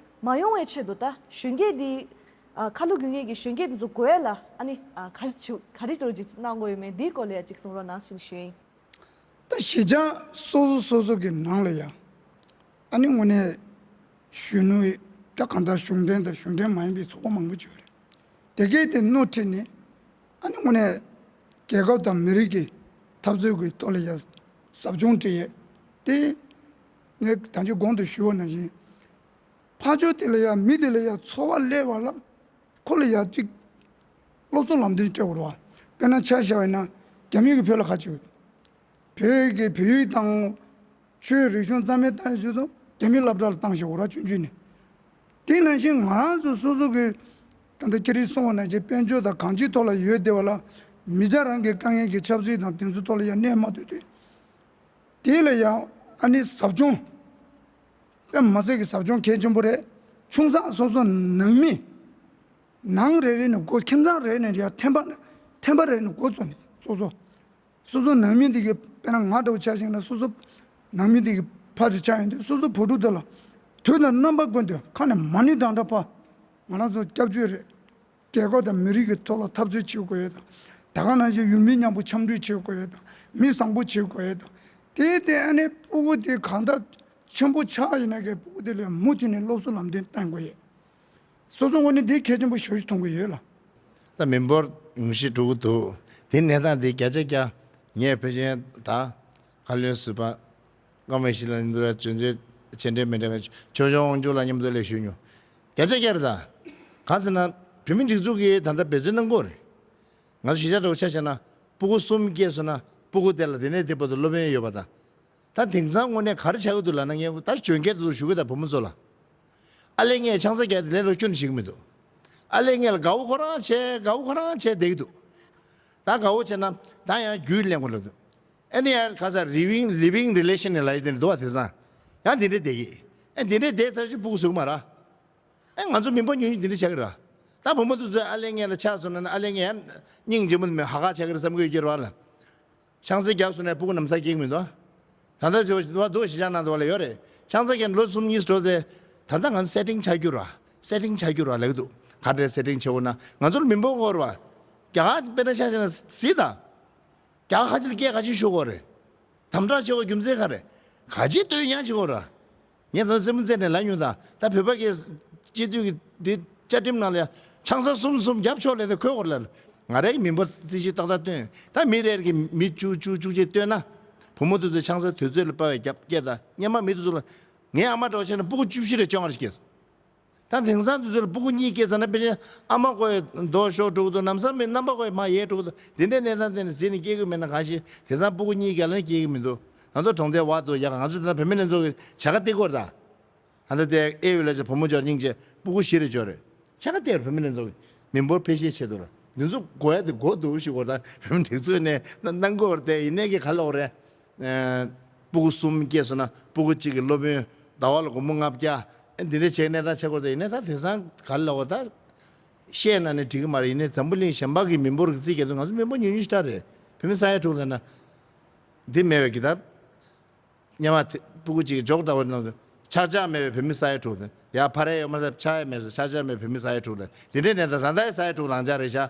མ་ཡོང་བའི་ཆེད་དུ་ད་གཞོན་སྐྱེས་འདི་ཨ་ཁ་ལོ་སྒྱུར་མཁན་གྱི་གཞོན་སྐྱེས་འདི་ཚོ་དགོས་ཡ་ལ་ཨ་ནི་ཨ་ག་རེ་བྱེད་ག་རེ་འདྲ་ཅིག་གནང་དགོས་ཡོད་མེད་འདིའི་སྐོར་ལ་ཡ་ཅིག་གསུང་རོགས་གནང་ཞེས་ཞུ་ཡིན། ད་གཞིས་ཆགས་སོ་སོ་སོ་སོ་གི་ནང་ལ་ཡ་ཨ་ནི་དངོས་གནས་གཞོན་ནུ་ད་གང་ལྟར་གཞུང་འབྲེལ་དང་གཞུང་འབྲེལ་མ་ཡིན་པའི་ཚོགས་པ་མང་པོ་ཅིག་ཡོད་རེད། དེ་གས་དེ་སྣོ་ཁྲིད་ནས་ཨ་ནི་དངོས་གནས་རྒྱལ་ཁབ་དང་མི་རིགས་ཀྱི་འཐབ་རྩོད་ཀྱི་ཐོག་ལ་ཡ་ཟབ་སྦྱོང་སྤྲད་ཡས་དེ་ངས་ད་ཅི་གོང་དུ་ཞུས་པ་ནང་བཞིན་ཕར་ཕྱོགས་དེ་ལ་ཡ་མི་དེ་ལ་ཡ་ཚོར་བ་སླེབས་པ་ལ་ཁོ་ལ་ཡ་གཅིག་སློབ་གསོ་ལམ་སྟོན་སྤྲད་དགོས་རེད་བ། དཔེར་ན་ཆ་བཞག་པ་ཡིན་ན་རྒྱ་མི་གིས་བོད་ལ་ག་བྱེད་ཡོད། བོད་ཀྱི་བོད་ཡིག་དང་ཆོས་རིག་གཞུང་རྩ་མེད་བཏང་ཆེད་དུ་རྒྱ་མི་སློབ་གྲྭ་ལ་བཏང་བཞག་གོ་ར་ཆུང་ཆུང་ནས། དེ་ནང་བཞིན་ང་རང་ཚོ་སོ་སོ་གི་ད་ལྟ་ཁྱེད་རིག་སོང་བ་ནང་བཞིན་དཔལ་འབྱོར་དང་གང་ཅིའི་ཐོག་ལ་ཡོད་བསྡད་པ་ལ་མི་ཆ་རང་གི་དཀའ་ངལ་གྱི་ཆབ་སྲིད་དང་དེ་ཚོའི་ཐོག་ལ་ཡང་གནས་མ་ཐུབ་དུས། དེ་ལ་ཡང་ཨ་ནི་ཟབ་སྦྱོང་དཔེ་མ་སྲིད་ཀྱི་ཟབ་སྦྱོང་གལ་ཆེན་པོ་རེད། ཆུང་ས་སོ་སོ་ནང་མི་ནང་རེ་རེ་ནས་འགོ་ཁྱིམ་ཚང་རེ་རེ་ནས་ཡང་ཐེམ་པ་ཐེམ་པ་རེ་ནས་འགོ་བཙུགས་ནས་སོ་སོ། སོ་སོ་ནང་མི་འདི་གི་དཔེར་ན་ང་འདྲ་བོ་ཆ་བཞག་ན་སོ་སོ་ནང་མི་འདི་གི་ཕ་ཅིག་ཆགས་ཡོང་དུས་སོ་སོ་བུ་ཕྲུག་དེ་ལ་དུས་དང་རྣམ་པ་ཀུན་ཏུ་ཁ་ནས་མ་ཎི་བགྲང་བགྲང་ཕར་ང་རང་ཚོ་སྐྱབས་བཅོལ་རེད། རྒྱལ་ཁབ་དང་མི་རིགས་ཀྱི་ཐོག་ལ་འཐབ་རྩོད་བྱེད་དགོས་ཡོད་དང་། ད་ག་ནང་བཞིན་ཡུལ་མི་མཉམ་པོ་འཆམ་མཐུན་བྱེད་དགོས་ཡོད་དང་མི་བཟང་པོ་བྱེད་དགོས་ཡོད་དང་། དེ་དེ་ཨ་ནི་སྤུ་གུ་དེ་གང་ལྟར་ཆེན་པོ་ཆགས་ཡིན་ན་གི་སྤུ་གུ་དེ་ལ་མུ་མཐུད་ནས་སློབ་གསོ་ལམ་སྟོན་གཏོང་དགོས་ཡོད། སོ་སོ་ངོས་ནས་འདི་གལ་ཆེན་པོ་ཞེ་པོ་ཅིག་མཐོང་གི་ཡོད་ལ། ད་མི་འབོར་ཉུང་ཤས་འགྲོ་གི་འདུག་དེ་གནས་སྟངས་འདི་བརྒྱ་ཆ་བརྒྱ་ངས་ཕལ་ཆེར་ད་ཁ་ལོན་ཟུར་པ་ཀརྨ་ཡེ་ཤེས་ལགས་མཉམ་དུ་ལ་བརྗོད་འདོད་བྱེད་འདྲ་མེད་འདྲ་ཆོས་སྐྱོང་དབང་ཕྱུག་ལགས་མཉམ་དུ་ལ་ཞུས་མྱོང་། བརྒྱ་ཆ་བརྒྱ་རེད་ད། གང་ཟེར་ན་བོད་མི་སྒྲིག་འཛུགས་ཀྱིས་ད་ལྟ་འབད་བརྩོན་གནང་གི་ཡོད་རེད། ང་ཚོ་གཞིས་ཆགས་འདྲ་བོ་ཆ་བཞག་ན་སྤུ་གུ་གསུམ་སྐྱེས་སོང་ན་སྤུ་གུ་དེ་ལ་དེ་ནས་དེ་བར་དུ་སློབ་ཡོན་ཡོད་པ་དང་། ད་དེང་སང་དངོས་གནས་ག་རེ་ཆགས་ཀྱི་འདུག་ལབ་ན་ངས་ད་གཞོན་སྐྱེས་དེ་ཚོ་ཞུ་གི་ད་བུ་མོ་ཚོ་ལ། ཨ་ལས་ངས་ཆང་ས་བརྒྱབ་དེ་ལས་ལོ་ཁྱོན་ནས་ཤེས་ཀྱི་མི་འདུག་ཨ་ལས་ངས་ལ་དགའ་བོ་ཁོ་རང་བྱས་དགའ་བོ་ཁོ་རང་བྱས་བསྡད་ཀྱི་འདུག་ད་དགའ་བོ་བྱས་ན་ད་ཡང་རྒྱུས་ལེན་དགོས་ལབ་འདུག་ཨ་ནི་ཡང་ག་ས་རི་བིང་ལི་བིང་རི་ལེ་ཤན་ནི་ལབ་ཡ་དེ་འདྲ་འདུག་བ། དེང་སང་ཡང་དེ་འདྲ་བསྡད་ཀྱི། ཨ་དེ་འདྲ་བསྡད་ཚར་ཅིག་སྤུ་གུ་བཟོ་གི་མ་རེད། ཨ་ང་ཚོ་མི་འབོར་ཉུང་ཉུང་དེ་འདྲ་ཆགས་ཀྱི་རེད། ད་བུ་མོ་དེ་ཚོས་ཨ་ལས་ངས་ལ་ཆགས་སོང་ན་ཨ་ལས་ངས་ཡང་སྙིང་རྗེ་མོ་མེད་ཧ་ག་ཆགས་ཀྱི་རེད་བསམ་གྱི་ཡོད་ཀྱི་རེད་བ་ལ། ཆང་ས་བརྒྱབ་སོང་ན་སྤུ་གུ་ནམ་ས་སྐྱེ་གི་མི་འདུག་ད་ལྟ་ཚོ་བ་འདུག་གཞིས་ཆགས་ནང་དུ་བ་ལ་ཡོད་རེད། ཆང་ས་བརྒྱབ་ལོ་གསུམ་གཉིས་འགྲོ་ཚེ་ད་ལྟ་ང་ཚོ་སེ་ཊིང་ཆགས་རྒྱུ་ར་སེ་ཊིང་ཆགས་རྒྱུ་ར་ལབ་ཀྱི་འདུག་ག་འདྲའི་སེ་ཊིང་བྱེད་དགོས་ན་ང་ཚོར་མི་འབོར་དགོས་རེད་བ། རྒྱ་གར་དཔེར་ན་ཆ་བཞག་ན་གཟིགས་དང་། རྒྱ་གར་ཁ་ཆེ་ལ་སྐད་ག་ཅིག་ཤོད་དགོས་རེད། དམ་དྲག་བྱེད་དགོས་རྒྱུ་མཚན་ག་རེ། ག་ཅིག་བསྟོད་ཡང་བྱེད་དགོས་རེད། ངས་ད་རྩེད་མོ་རྩེ་ནས་ལབ་མྱོང་ད། ད་བོད་པ་གི་སྤྱི་འཐུས་ཀྱི་འདི་བཅའ་ཁྲིམས་ནང་ལ་ཡང་ཆང་ས་གསུམ་གསུམ་བརྒྱབ་ཆོག་ལབ་ནས་འཁོད་དགོས་རེད་ལ། ང་རའི་མི་འབོར་རྩིས་གཞི་ཏག་ཏག་བཏོན། ད་མི་རེ་རེ་གི་མི་བཅུ་བཅུ་བཅུ་གཅིག་བཏོན་ན། བུ་མོ་དེ་ཚོས་ཆང་ས་དུས་ཚོད་ལ་དཔའ་བའི་རྒྱབ་སྐྱེས་ད་སྔོན་མ་མི་དེ་ཚོ་ལ། ངའི་ཨ་མ་འདྲ་བོ་བྱས་ན་སྤུ་གུ་བཅུ་བཞི་རེ་བཅོ་ལྔ་རེ་སྐྱེས་སོང་། ད་དེང་སང་དུས་ཚོད་ལ་སྤུ་གུ་གཉིས་སྐྱེས་ཙང་ན་དཔེ་ཆ་ཨ་མ་ཁོ་ཡི་མདོག་ཤོར་འགྲོ་གི་འདུག་ལམ་སང་མི་རྣམ་པ་ཁོ་ཡི་མར་ཡལ་འགྲོ་གི་འདུག་དེ་འདྲའི་གནས་སྟངས་དེ་ནི་གཟིགས་ནས་སྐྱེ་གི་མེད་ན་གང་ཤེས། དེང་སང་སྤུ་གུ་གཉིས་སྐྱེས་ལ་ནི་སྐྱེ་གི་མི་འདུག་ང་ཚོ་གྲོང་རྡལ་བར་དུ་ཡག་ང་ཚོ་དེང་སང་བུད་མེད་ལྷན་ཚོགས་ཀྱི་བྱ་དགའ་སྟེར་གི་ཡོད་རེད་ད། ད་ལྟ་དེ་ཨེ་ཡོད་ལ་ཅིག་བུ་མོ་འབྱོར་སྙིང་རྗེ་སྤུ་གུ་བཞི་རེ་འབྱོར་རེད། བྱ་དགའ་སྟེར་བུད་མེད་ལྷན་ཚོགས་ཀྱི་མི་འབོར་འཕེལ་ཤེས་ཆེད་དུ་ལ་འདི་ཚོ་དགོས་ཡ་དེ་དགོས་འདུག་ཞུ་གི་ཡོད་རེད་ད། བུད་མེད་སྒྲིག་འཛུགས་ནས་གནང་གི་ཡོད་རེད་དེ་ཡིན་ནའི་གི་ག་ལ་འོ་རེད། ཨ་སྤུ་གུ་གསུམ་སྐྱེས་སོང་ན་སྤུ་གུ་གཅིག་གི་སློབ་ཡོན་ཟླ་བ་ལ་སྒོར་མོ་ལྔ་བརྒྱ། ཨ་འདི་འདྲ་བྱས་གནས་སྟངས་ཆགས་ཀྱི་ཡོད་རེད་དེ་ཡིན་ནའི་ད་དེང་སང་ག་ལ་འོ་ད། བཤད་ན་ནི་འགྲིག་གི་མ་རེད། ཡིན་ནའི་འཛམ་བུ་གླིང་གཞན་པ་གི་མི་འབོར་གྱི་རྩིས་རྒྱག་དུས་ང་ཚོ་མི་འབོར་ཉུང་ཉུང་ཞེ་དྲག་རེད། བུད་མེད་ས་ཡ་དྲུག་ལབ་ན། འདི་མེད་པའི་གི་ད། སྔོན་མ་དེ་སྤུ་གུ་གཅིག་གི་འཇོག་འདྲ་བོ་ནང་དུ་ཆག་ཆག་མེད་པའི་བུད་མེད་ས་ཡ་དྲུག་དེ་ཡ་ཕ་རེ་ཡོད་མ་ཟད་ཆག་ཡ་མེད་ཟེར་ཆག་ཆག་མེད་བུད་མེད་ས་ཡ་དྲུག་ལ་དེ་འདྲའི་གནས་སྟངས་ད་ལྟའི་ས་ཡ་དྲུག་རང་འཇགས་རེད་ཤག་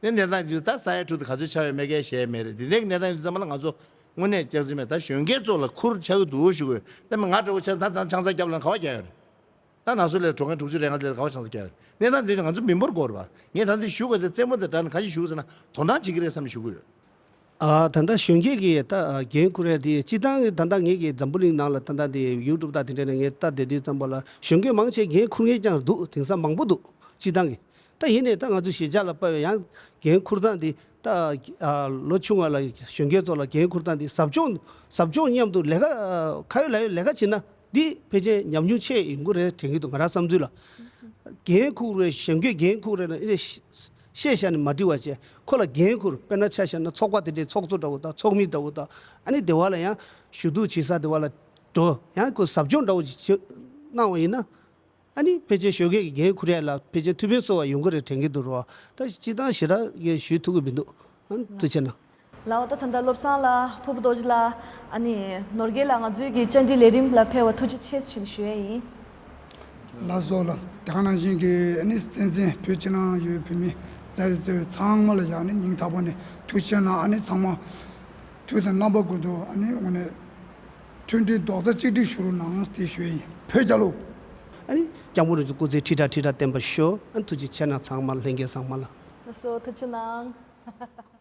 དེ་གནས་སྟངས་ཡིན་དུས་ད་ས་ཡ་དྲུག་དེ་ག་ཚོད་ཆགས་ཡོད་མེད་ཀྱང་ཤེས་ཡ་མེད་རེད། དེ་འདྲའི་གནས་སྟངས་ཡིན་དུས་ཙམ་པ་ལ་ང་ཚོ་དངོས་གནས་སྐྱག་རྫུན་མེད་ད་གཞོན་སྐྱེས་ཚོ་ལ་ཁུར་ཆག་གི་འདུག་ཞུ་དགོས། ད་མི་ང་འདྲ་བོ་ཆགས་ད་ད་ཆང་ས་བརྒྱབ་ལ་ག་བ་རྒྱག་ཡོད་རེད། ད་ན་སོ་ལས་གྲོ་ཁན་དྲུག་ཅུ་རེ་ལྔ་ལས་ག་བ་ཆང་ས་ཀྱ་ཡོད། གནས་སྟངས་འདི་ནི་ང་ཚོ་མི་འབོར་སྐོར་བ། ངས་ད་འདི་ཞུ་དགོས་ཏེ་རྩེད་མོ་དེ་དྲན་ག་ཞིག་ཞུ་ཟེར་ན་དོ་སྣང་བྱེད་ཀྱི་རེད་བསམ་ནས་ཞུ་གི་ཡོད། ཨ་ད་ལྟ་གཞོན་སྐྱེས་ཀྱིས་ད་འགན་འཁུར་ཡ་དེ་སྤྱི་བཏང་གི་ད་ལྟ་ངེད་ཀྱི་འཛམ་བུ་གླིང་ནང་ལ་ད་ལྟ་དེ་ཡུ་ཊུབ་དང་དེ་འདྲ་ནས་ངས་ལྟ་བསྡད་དུས་ཙམ་པ་ལ་གཞོན་སྐྱེས་མང་ཆེ་འགན་འཁུར་མཁན་ཀྱང་འདུག་དེང་སང་མང་པོ་འདུག་སྤྱི་བཏང་གི། ད་ཡིན་ནའི་ད་ང་ཚོ་གཞིས་ཆགས་ལ་དཔག་པའི་ཡང་འགན་འཁུར་སྟངས་འདི་ད་ལོ་ཆུང་བ་ལ་གཞོན་སྐྱེས་ཚོ་ལ་འགན་འཁུར་སྟངས་འདི་ཟབ་སྦྱོང་ཟབ་སྦྱོང་མཉམ་དུ་ལས་ཀ་ཁ་ཡོད་ལག་ཡོད་ལས་ཀ་བྱེད་ན་འདི་ཕལ་ཆེར་ཉམས་མྱོང་ཆེ་ཡོང་གི་རེད་དྲན་གྱི་འདུག་ང་རང་བསམ་ཚུལ་ལ། འགན་འཁུར་རེད་གཞོན་སྐྱེས་འགན་འཁུར་རེད་ལ་ཨེ་རེད། བཤད་བཤད་ནས་མ་འགྲིག་པ་བྱས་ཁོ་ལ་འགན་འཁུར། དཔེར་ན་ཆ་བཞག་ན་ཚོགས་པ་དེ་འདྲའི་ཚོགས་གཙོ་འདྲ་བོ་དང་ཚོགས་མི་འདྲ་བོ་དང་ཨ་ནི་སྡེ་བ་ལ་ཡང་ཞུ་གཏུག་བྱེད་ས་སྡེ་བ་ལ་འགྲོ། ཡང་ཁོ་ཟབ་སྦྱོང་འདྲ་བོ་ཞིག་བྱེད་གནང་བ་ཡིན་ན་ཨ་ནི་ཕལ་ཆེར་ཞོགས་ཀས་ཀྱི་འགན་འཁུར་ཡ་ལ་ཕལ་ཆེར་ཐུགས་ཕན་གསོ་བ་ཡོང་གི་རེད་དྲན་གྱི་འདུག་རོ། ད་སྤྱི་བཏང་ཞེ་དྲག་གི་ཞུ་ཐུབ་ཀྱི་མི་འདུག་ཨ་ནི་ཐུགས་རྗེ་གནང་། ལགས་འོ་ད་ད་ལྟ་བློ་བཟང་ལགས་ཕུར་བུ་རྡོ་རྗེ་ལགས་ཨ་ནི་ནོར་རྒྱས་ལགས་ང་ཚོའི་གི་བཅར་འདྲི་ལས་རིམ་ལ་ཕེབས་པ་ཐུགས་རྗེ་ཆེ་ཞེས་ཞུ་ཡས་ཡིན། ལགས་སོ་ལགས། དེ་ག་ནང་བཞིན་གྱི་ཨ་ནི་བཙན་བཙན་བོད་ཕྱི་ནང་ཡོད་བོད་མི་བཙན་བཙན་ཚང་མ་ལ་ཡང་ནི་སྙིང་ཐག་པ་ནས་ཐུགས་རྗེ་གནང་། ཨ་ནི་ཚང་མ་དུས་དང་རྣམ་པ་ཀུན་ཏུ་ཨ་ནི་དངོས་གནས་མཐུན་སྒྲིལ་རྡོག་རྩ་གཅིག་སྒྲིལ་ཞུ་རོགས་གནང་ཞེས་ཞུ་ཡིན། བོད་རྒྱལ་ལོ། ཨ་ནི་སྐྱབས་མགོན་རིན་པོ་ཆེ་སྐུ་ཚེ་ཁྲི་ཕྲག་ཁྲི་ཕྲག་བརྟན་པར་ཤོག་ཨ་ནི་ཐུགས་རྗེ་ཆེ་གནང་ཚང་མ་ལྷན་རྒྱས་ཚང་མ་ལ། ལགས་སོ་ཐུགས་རྗེ་གནང་།